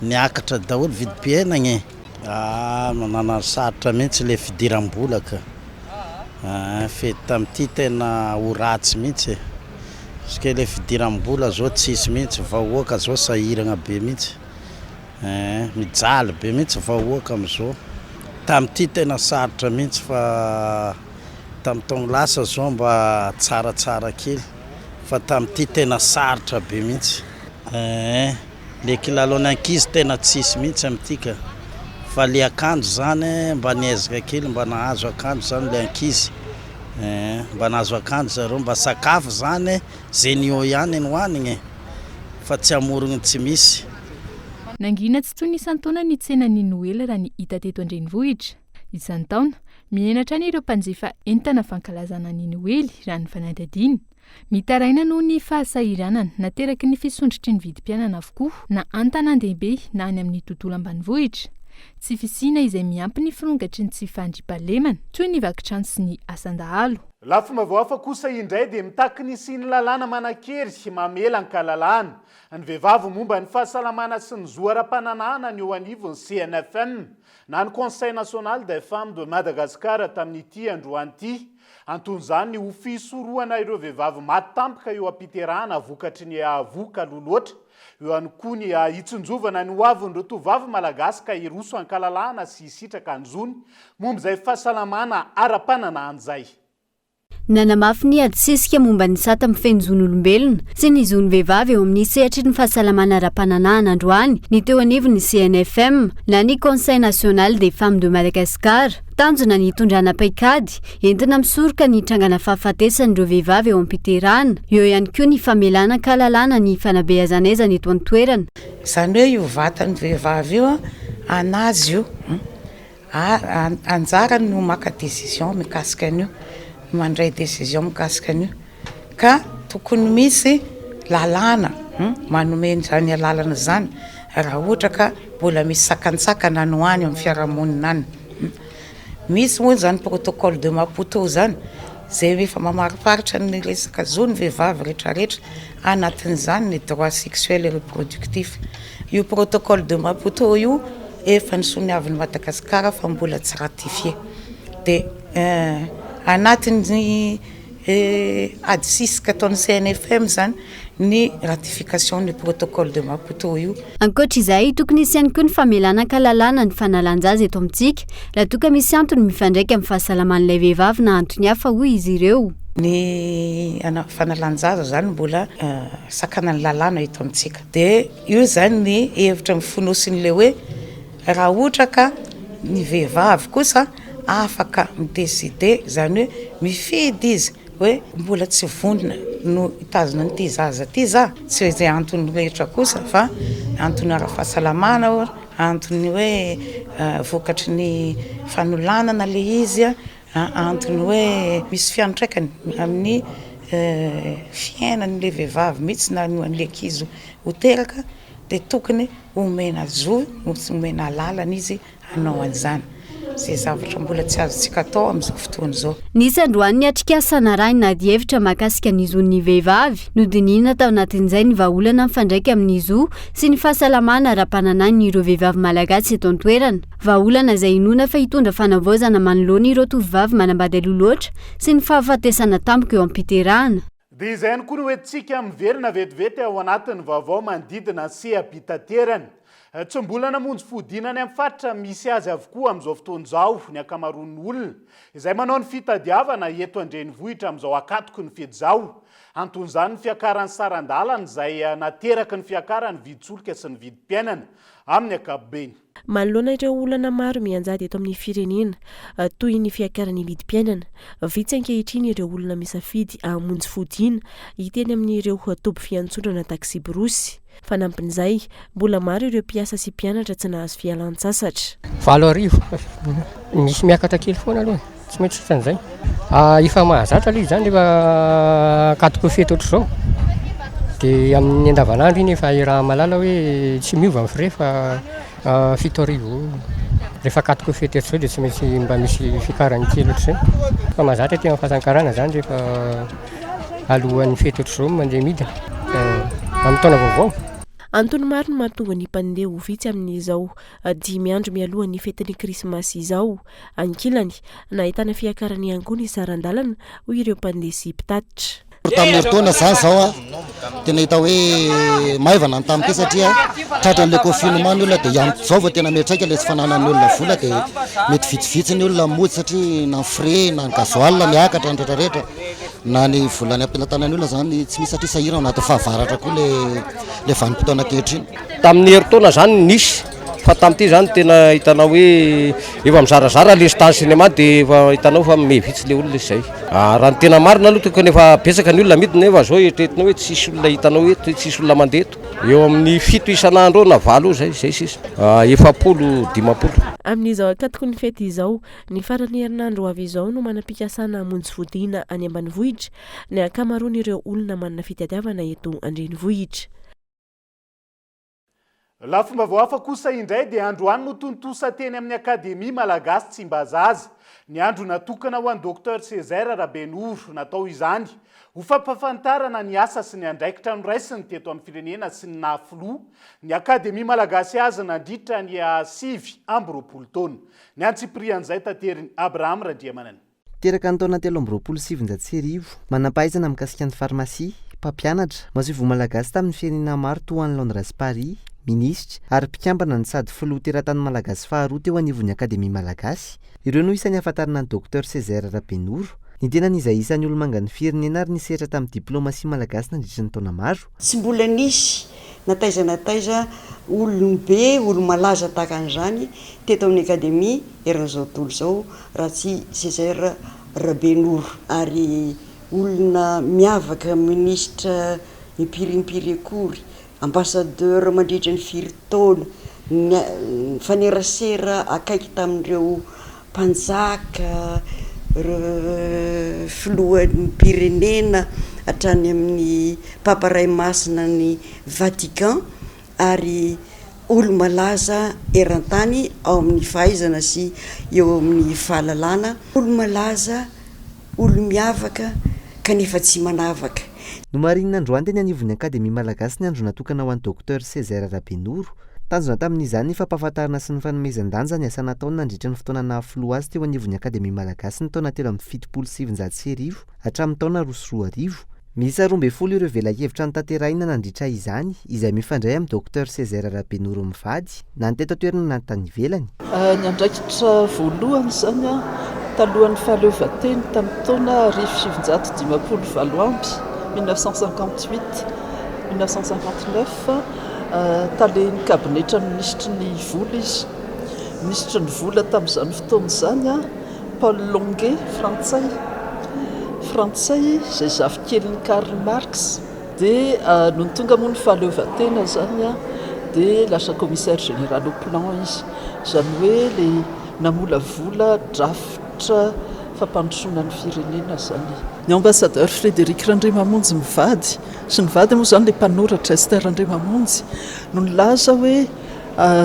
niakatra daholo vidim-piainagna e. Ah manana sarotra mihitsy le fidiram-bola ka, ah fety tamin'ity tena ho ratsy mihitsy e, parce que le fidiram-bola zao tsisy mihitsy, vahoaka zao sahiragna be mihitsy. Eh, mijaly be mihitsy vahoaka amizao, tamin'ity tena sarotra mihitsy fa tamin'ny taogno lasa zao mba tsaratsara kely fa tamin'ity tena sarotra be mihitsy. Eh, le kilalaon'ny ankizy tena tsisy mihitsy amin'ity ka, fa le akanjo zany mba niezaka kely mba nahazo akanjo zany le ankizy, eh, mba nahazo akanjo zareo, mba sakafo zany ze ny eo ihany no hoanigny e, fa tsy hamorogno tsy misy. Nangina tsy toy ny isan-taona ny tsenan'ny Noely raha ny hita teto an-drenivohitra. Isan-taona, mihena hatrany ireo mpanjifa entana fankalazana ny Noely raha ny fanadihadiana. Mitaraina noho ny fahasahiranana nateraky ny fisondrotry ny vidim-piainana avokoa na an-tanàn-dehibe na any amin'ny tontolo ambanivohitra. Tsy fisiana izay miampy ny firongatry ny tsy fandriampahalemana toy ny vaky trano sy ny asan-dahalo. Lafim-baovao hafa kosa indray dia mitaky ny hisian'ny lalàna manan-kery mamela an-kalalahana ny vehivavy momba ny fahasalamana sy ny zo ara-pananahana ny eo anivon'ny CNFM na ny Conseil National des Femmes de Madagascar tamin'ity androany ity. Anton'izany ny ho fisorohana ireo vehivavy maty tampoka eo am-piterahana vokatry ny vohoka aloha loatra. Eo ihany koa ny hitsinjovana ny hoavin'ireo tovovavy malagasy ka hiroso an-kalalahana sy hisitraka ny zony momba izay fahasalamana ara-pananahana izay. Nanamafy ny adisisika momba ny sata mifehy ny zon'olombelona sy ny zon'ny vehivavy eo amin'ny sehatry ny fahasalamana ara-pananahana androany ny teo anivon'ny CNFM na ny Conseil National des Femmes de Madagascar. Tanjona ny hitondrana paikady entina misoroka ny trangana fahafatesan'ireo vehivavy eo am-piterahana. Eo ihany koa ny famelana an-kalalana ny fanabeazan'aizana eto an-toerana. Izany hoe io vatan'ny vehivavy io an'azy io. Anjarany no maka décision mikasika an'io, mandray décision mikasika an'io, ka tokony misy lalàna manome an'izany alalana izany raha ohatra ka mbola misy sakantsakana any ho any amin'ny fiarahamonina any. Misy moa izany protocole de Maputo izany izay efa mamariparitra ny resaka zon'ny vehivavy rehetrarehetra, anatin'izany ny droit sexuel et reproductif. Io protocole de Maputo io efa nosoniavin'i Madagasikara fa mbola tsy ratifié. Dia anatin'ny ady sisika ataon'ny CNFM izany ny ratification ny protocole de Maputo io. Ankoatra izay, tokony hisy ihany koa ny famelana an-kalalahana ny fanalan-jaza eto amintsika raha toa ka misy antony mifandraika amin'ny fahasalaman'ilay vehivavy na antony hafa, hoy izy ireo. Ny fanalan-jaza izany mbola sakanan'ny lalàna eto amintsika. Dia io izany ny hevitra mifonosin'ilay hoe raha ohatra ka ny vehivavy kosa afaka mi-decider, izany hoe mifidy izy hoe mbola tsy vonona no hitazona an'ity zaza ity za, tsy hoe izay antony rehetra kosa fa antony ara-pahasalamana ohatra, antony hoe vokatry ny fanolanana ilay izy Antony hoe misy fiantraikany amin'ny fiainan'ilay vehivavy mihitsy na ny an'ilay ankizy ho teraka dia tokony omena zo, omena alalana izy hanao an'izany. Izay zavatra mbola tsy azontsika atao amin'izao fotoana izao. Nisy androany ny atrikasa narahina adihevitra mahakasika ny zon'ny vehivavy. Nodinihina tao anatin'izay ny vahaolana mifandraika amin'ny zo sy ny fahasalamana ara-pananahin'ireo vehivavy malagasy eto an-toerana. Vahaolana izay inoana fa hitondra fanavaozana manoloana ireo tovovavy manambady aloha loatra sy ny fahafatesana tampoka eo am-piterahana. Dia izay ihany koa no hoentintsika miverina vetivety ao anatin'ny vaovao manodidina ny seha-pitaterana. Tsy mbola namonjy fodiana any amin'ny faritra misy azy avokoa amin'izao fotoana izao ny ankamaroan'ny olona izay manao ny fitadiavana eto an-drenivohitra amin'izao akatoky ny fety izao. Anton'izany ny fiakaran'ny saran-dalana izay nateraky ny fiakaran'ny vidin-tsolika sy ny vidim-piainana amin'ny ankapobeny. Manoloana ireo olana maro mianjady eto amin'ny firenena, toy ny fiakaran'ny vidim-piainana, vitsy ankehitriny ireo olona misafidy hamonjy fodiana hita eny amin'ireo toby fiantsonana taksiborosy. Fanampin'izay, mbola maro ireo mpiasa sy mpianatra tsy nahazo fialan-tsasatra. 8000. Misy miakatra kely foana aloha e. Tsy maintsy ohatran'izay. Efa mahazatra aloha izany rehefa ankatoky ny fety ohatr'izao. Dia amin'ny andavanandro iny efa iaraha-mahalala hoe tsy miova ny frais fa 7000 eo. Rehefa ankatoky ny fety ohatr'izao dia tsy maintsy mba misy fiakarany kely ohatr'izay. Efa mahazatra aty amin'ny fasan'ny karana izany rehefa alohan'ny fety ohatr'izao mandeha midina amin'ny taona vaovao. Antony maro no mahatonga ny mpandeha ho vitsy amin'izao dimy andro mialohan'ny fetin'ny krismasy izao. Ankilany, nahitana fiakarana ihany koa ny saran-dalana, hoy ireo mpandeha sy mpitatitra. Tamin'ny herintaona izany izao a, tena hita hoe maivana ny tamin'ity satria tratran'ilay confinement ny olona dia amin'izao vao tena miantraika ilay tsy fananan'ny olona vola dia mety vitsivitsy ny olona mody satria na ny frais na ny gasoil miakatra ny rehetra rehetra na ny vola any am-pelatanan'ny olona izany tsy misy satria sahirana ao anatin'ny fahavaratra koa ilay ilay vanim-potoana ankehitriny. Tamin'ny herintaona izany nisy Fa tamin'ity zany tena hitanao hoe efa mizarazara le stage cinéma dia efa hitanao fa miha vitsy le olona izay. Ah, raha ny tena marina aloha tokony efa betsaka ny olona midina nefa zao eritreretinao hoe tsisy olona hitanao eto, tsisy olona mandeha eto. Eo amin'ny fito isan'andro eo na valo eo zay, zay sisa. Ah, 40, 50. Amin'izao ankatoky ny fety izao, ny faran'ny herinandro ho avy izao no manam-pikasana hamonjy fodiana any ambanivohitra ny ankamaroan'ireo olona manana fitadiavana eto an-drenivohitra. Lafim-baovao hafa kosa indray dia androany no tontosa teny amin'ny Akademia Malagasy Tsimbazaza ny andro natokana ho an'i Docteur Césaire Rabenoro. Natao izany ho fampahafantarana ny asa sy ny andraikitra noraisiny teto amin'ny firenena sy ny naha filoha ny Akademia Malagasy azy nandritra ny 29 taona. Ny antsipirian'izay taterin'i Abraham Randriamanana. Teraka ny taona 1923, manam-pahaizana mikasika ny farmasia, mpampianatra, masoivoho malagasy tamin'ny firenena maro toa an'i Londres sy Paris, minisitra, ary mpikambana no sady filoha teratany malagasy faharoa teo anivon'ny Akademia Malagasy. Ireo no isan'ny ahafantarana an'i Docteur Césaire Rabenoro. Ny tenany izay isan'ny olomangan'ny firenena ary nisehatra tamin'ny diplaomasia malagasy nandritra ny taona maro. Tsy mbola nisy na taiza na taiza olom-be, olo-malaza tahaka an'izany teto amin'ny Akademia eran'izao tontolo izao raha tsy Césaire Rabenoro. Ary olona miavaka, minisitra impiry impiry akory, ambassadeur mandritra ny firy taona, nifanerasera akaiky tamin'ireo mpanjaka, ireo filoham-pirenena hatrany amin'ny Papa Ray Masina any Vatican ary olo-malaza eran-tany ao amin'ny fahaizana sy eo amin'ny fahalalana, olo-malaza, olo-miavaka kanefa tsy manavaka. Nomarihina androany teny anivon'ny Akademia Malagasy ny andro natokana ho an'i Docteur Césaire Rabenoro. Tanjona tamin'izany ny fampahafantarana sy ny fanomezan-danja ny asa nataony nandritra ny fotoana naha filoha azy teo anivon'ny Akademia Malagasy ny taona 1973 hatramin'ny taona 2002. Miisa 12 ireo velakevitra notanterahina nandritra izany, izay mifandray amin'i Docteur Césaire Rabenoro mivady, na ny teto an-toerana na ny tany ivelany. Ny andraikitra voalohany izany talohan'ny fahaleovantena tamin'ny taona 1958, 1958, 1959, talen'ny kabinetran'ny minisitry ny vola izy. Minisitry ny vola tamin'izany fotoana izany. Paul Longuet, frantsay, frantsay izay zafikelin'i Karl Marx. Dia nony tonga moa ny fahaleovantena izany dia lasa commissaire général au plan izy. Izany hoe ilay namolavola drafitra fampandrosoana ny firenena izany. Ny ambassadeur Frédéric Randriamamonjy mivady, sy ny vadiny moa izany ilay mpanoratra Esther Randriamamonjy no nilaza hoe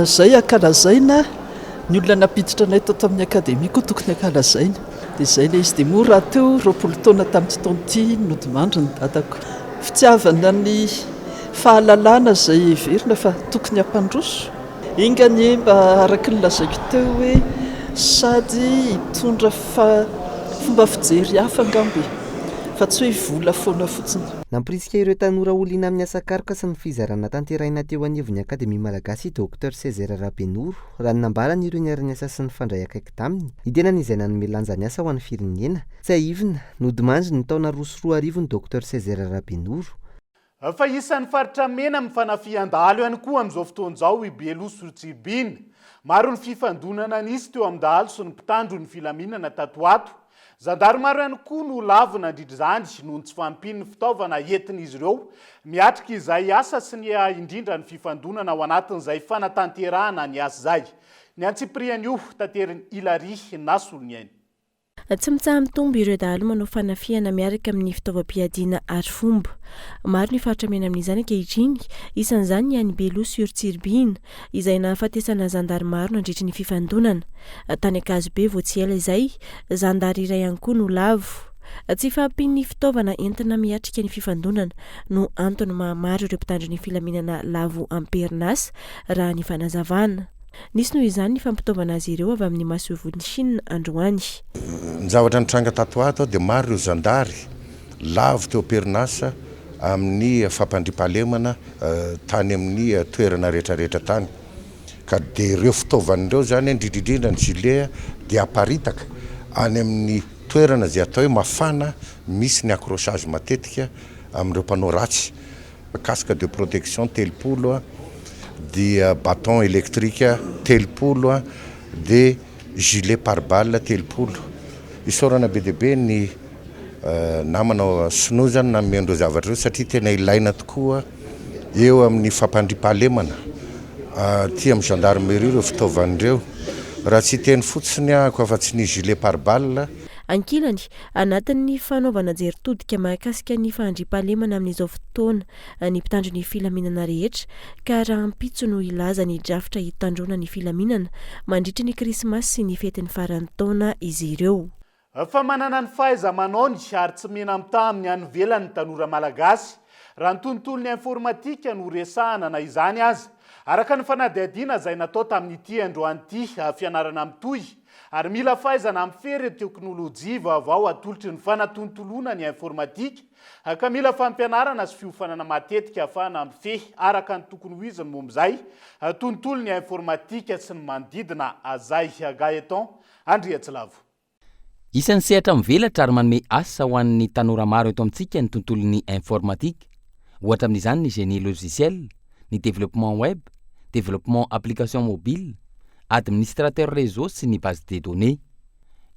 izay ankalazaina Ny olona nampiditra anay tato amin'ny akademia koa tokony ankalazaina. Dia izay ilay izy. Dia moa rahateo 20 taona tamin'ity taona ity nodimandry ny dadako. Fitiavana ny fahalalana izay heverina fa tokony hampandroso. Enga anie mba araka ny lazaiko teo hoe sady hitondra fomba fijery hafa angamba e! Fa tsy hoe vola foana fotsiny. Nampirisika ireo tanora ho liana amin'ny asa karoka sy ny fizarana tanterahina teo anivon'ny Akademia Malagasy i Docteur Césaire Rabenoro, raha ny nambarany ireo niara-niasa sy nifandray akaiky taminy, ny tenany izay nanome lanja ny asa ho an'ny firenena. Tsiahivina, nodimandry ny taona 2002 ny Docteur Césaire Rabenoro. Fa isan'ny faritra mena amin'ny fanafihan-dahalo ihany koa amin'izao fotoana izao i Beloha sy Tsiribihina. Maro ny fifandonana nisy teo amin'ny dahalo sy ny mpitandro ny filaminana tato ho ato. Zandary maro ihany koa no lavo nandritra izany noho ny tsy fahampian'ny fitaovana entin'izy ireo miatrika izay asa sy ny indrindra ny fifandonana ao anatin'izay fanatanterahana ny asa izay. Ny antsipirian'io taterin'i Hilary Nasoloniaina. Tsy mitsaha-mitombo ireo dahalo manao fanafihana miaraka amin'ny fitaovam-piadiana arifomba. Maro ny faritra mena amin'izany ankehitriny, isan'izany ny any Beloha sur Tsiribihina, izay nahafatesana zandary maro nandritry ny fifandonana. Tany Ankazobe vao tsy ela izay, zandary iray ihany koa no lavo. Tsy fahampian'ny fitaovana entina miatrika ny fifandonana no antony maha maro ireo mpitandro ny filaminana lavo am-perinasa, raha ny fanazavana. Nisy noho izany ny fampitaovana azy ireo avy amin'ny masoivohon'i Chine androany. Ny zavatra nitranga tato ho ato dia maro ireo zandary lavo teo am-perinasa amin'ny fampandriampahalemana tany amin'ny toerana rehetra rehetra tany. Ka dia ireo fitaovana ireo izany, indrindra indrindra ny gilet dia aparitaka any amin'ny toerana izay atao hoe mafana misy ny accrochage matetika amin'ireo mpanao ratsy. Casque de protection 30, dia bâton électrique 30, dia gilet pare-balle 30. Isaorana be dia be ny namana sinoa izany nanome an'ireo zavatra ireo satria tena ilaina tokoa eo amin'ny fampandriampahalemana aty amin'ny gendarmerie ireo fitaovana ireo. Raha tsy hiteny fotsiny ahako afa-tsy ny gilet pare-balle. Ankilany, anatin'ny fanaovana jery todika mahakasika ny fahandriampahalemana amin'izao fotoana ny mpitandro ny filaminana rehetra ka rahampitso no hilaza ny drafitra hitandroana ny filaminana mandritry ny krismasy sy ny fetin'ny faran'ny taona izy ireo. Fa manana ny fahaiza-manaony ary tsy mena-mitaha amin'ny any ivelany ny tanora malagasy, raha ny tontolon'ny informatika no resahana na izany aza. Araka ny fanadihadiana izay natao tamin'ity androany ity, fianarana mitohy ary mila fahaizana mifehy ireo teknolojia vaovao atolotry ny fanatontoloana ny informatika ka mila fampianarana sy fiofanana matetika ahafahana mifehy araka ny tokony ho izy ny momba izay tontolon'ny informatika sy ny manodidina azay. Gaëtan Andriatsilavo. Isan'ny sehatra mivelatra ary manome asa ho an'ny tanora maro eto amintsika ny tontolon'ny informatique. Ohatra amin'izany ny génie logiciel, ny développement web, développement application mobile, administrateur réseau sy ny base de données.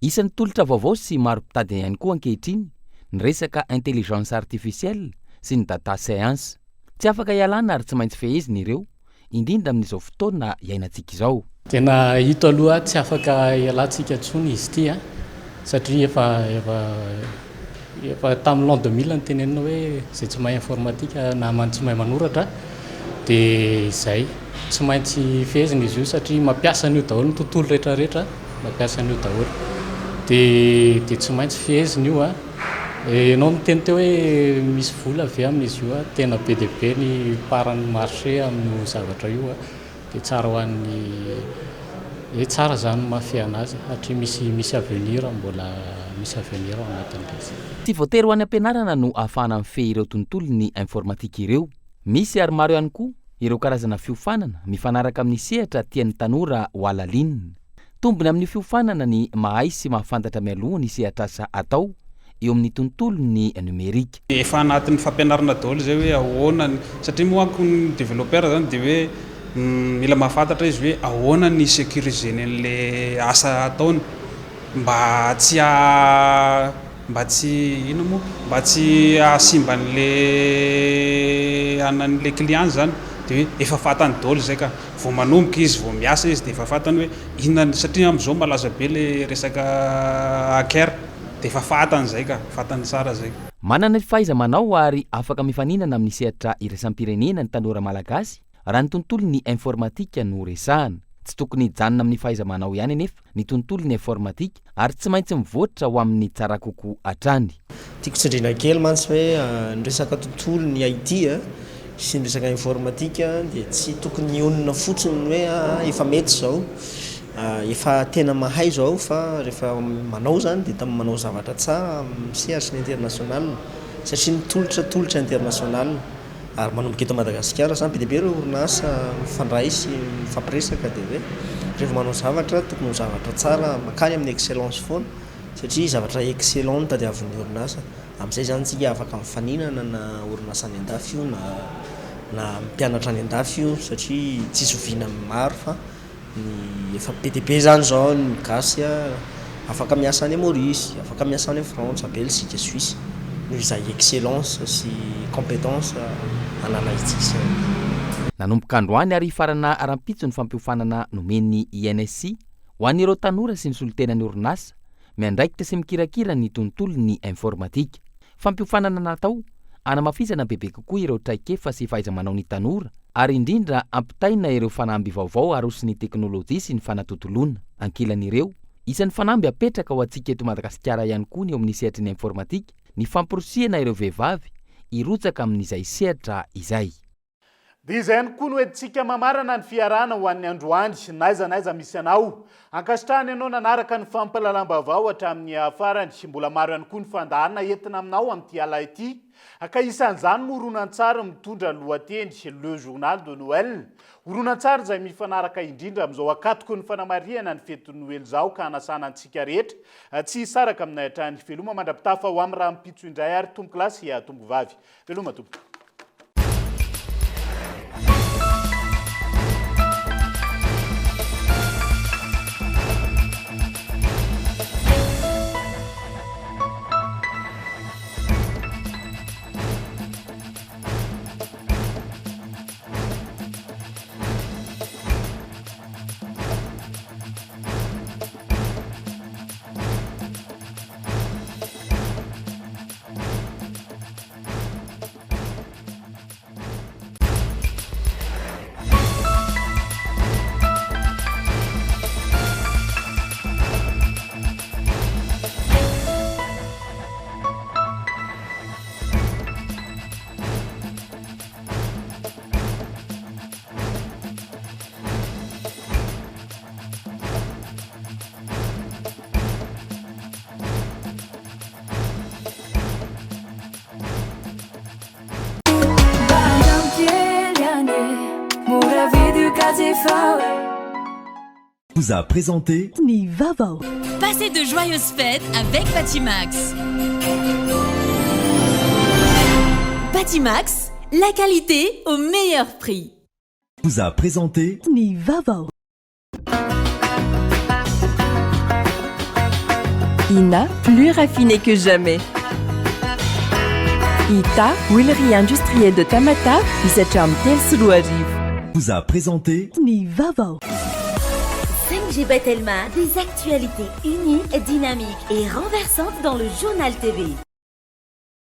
Isan'ny tolotra vaovao sy maro mpitady ihany koa ankehitriny ny resaka intelligence artificielle sy ny data science. Tsy afaka ialana ary tsy maintsy fehezina ireo indrindra amin'izao fotoana iainantsika izao. Tena ito aloha tsy afaka ialantsika intsony izy ity a, satria efa efa efa tamin'ny l'an 2000 no tenenina hoe izay tsy mahay informatique na tsy mahay manoratra dia izay. Tsy maintsy fehezina izy io satria mampiasa an'io daholo ny tontolo rehetra rehetra mampiasa an'io daholo. Dia dia tsy maintsy fehezina io a. Ianao niteny teo hoe misy vola ve amin'izy io a? Tena be dia be ny part ny marché amin'io zavatra io a, dia tsara ho an'ny hoe tsara izany ny mahafehy an'azy satria misy misy avenir mbola misy avenir ao anatin'ilay izy. Tsy voatery ho any am-pianarana no ahafahana mifehy ireo tontolon'ny informatique ireo. Misy ary maro ihany koa ireo karazana fiofanana mifanaraka amin'ny sehatra tian'ny tanora ho halalinina. Tombony amin'ny fiofanana ny mahay sy mahafantatra mialoha ny sehatr'asa atao eo amin'ny tontolon'ny nomerika. Efa anatin'ny fampianarana daholo izay hoe ahoana ny, satria moa manko ny développeur zany dia hoe mila mahafantatra izy hoe ahoana ny hi-sécuriser-ny an'le asa ataony mba tsy ha, mba tsy inona moa, mba tsy hahasimba an'le anan'le client zany dia hoe efa fantany daholo izay ka. Vao manomboka izy, vao miasa izy dia efa fantany hoe inona ny, satria amin'izao malaza be ilay resaka hacker dia efa fantany izay ka, fantany tsara izay. Manana ny fahaiza-manao ary afaka mifaninana amin'ny sehatra iraisam-pirenena ny tanora malagasy raha ny tontolon'ny informatika no resahana. Tsy tokony hijanona amin'ny fahaiza-manao ihany anefa ny tontolon'ny informatika ary tsy maintsy mivoatra ho amin'ny tsara kokoa hatrany. Tiako tsindriana kely mantsy hoe ny resaka tontolon'ny IT sy ny resaka informatika dia tsy tokony hionona fotsiny hoe aa efa mety izao, efa tena mahay izao fa rehefa manao izany dia manao zavatra tsara amin'ny sehatry ny international satria ny tolotra tolotra international. Ary manomboka eto Madagasikara izany, be dia be ireo orinasa mifandray sy mifampiresaka dia hoe rehefa manao zavatra tokony ho zavatra tsara mankany amin'ny excellence foana satria zavatra excellent no tadiavin'ny orinasa. Amin'izay izany isika afaka mifaninana na orinasa any an-dafy io na na mpianatra any an-dafy io satria tsy zoviana amin'ny maro fa Ny efa be dia be izany izao ny gasy afaka miasa any Maurice, afaka miasa any Frantsa, Belzika, Suisse noho izay excellence sy compétence ananantsika izay. Nanomboka androany ary hifarana rahampitso ny fampiofanana nomen'ny INSI ho an'ireo tanora sy ny solontenan'ny orinasa miandraikitra sy mikirakira ny tontolon'ny informatika. Fampiofanana natao hanamafisana bebe kokoa ireo traikefa sy fahaiza-manao ny tanora ary indrindra hampitaina ireo fanamby vaovao aroson'ny teknolojia sy ny fanatontoloana. Ankilan'ireo, isan'ny fanamby apetraka ho antsika eto Madagasikara ihany koa ny eo amin'ny sehatry ny informatika, ny famporisihana ireo vehivavy hirotsaka amin'izay sehatra izay. Dia izay ihany koa no entintsika mamarana ny fiarahana ho an'ny androany, n'aiza n'aiza misy anao. Ankasitrahana ianao nanaraka ny fampahalalam-baovao hatramin'ny farany. Mbola maro ihany koa ny fandaharana entina aminao amin'ity ala ity, ka isan'izany moa horonantsary mitondra ny lohateny Le Journal de Noël. Horonantsary izay mifanaraka indrindra amin'izao ankatoky ny fanamarihana ny fetin'ny Noely izao ka hanasana antsika rehetra tsy hisaraka aminay hatrany. Veloma mandra-pitafa ho amin'ny rahampitso indray ary tompokolahy sy tompokovavy. Veloma tompoko. Vous a présenté Ny vaovao. Passez de joyeuses fêtes avec Batimax. Batimax, la qualité au meilleur prix. Vous a présenté Ny vaovao. Ina, plus raffiné que jamais. Ita, huilerie industrielle de Tamatave, misy hatramin'ny 2003. Vous a présenté Ny vaovao. 5G by Telma, des actualités uniques, dynamiques et renversantes dans le journal TV.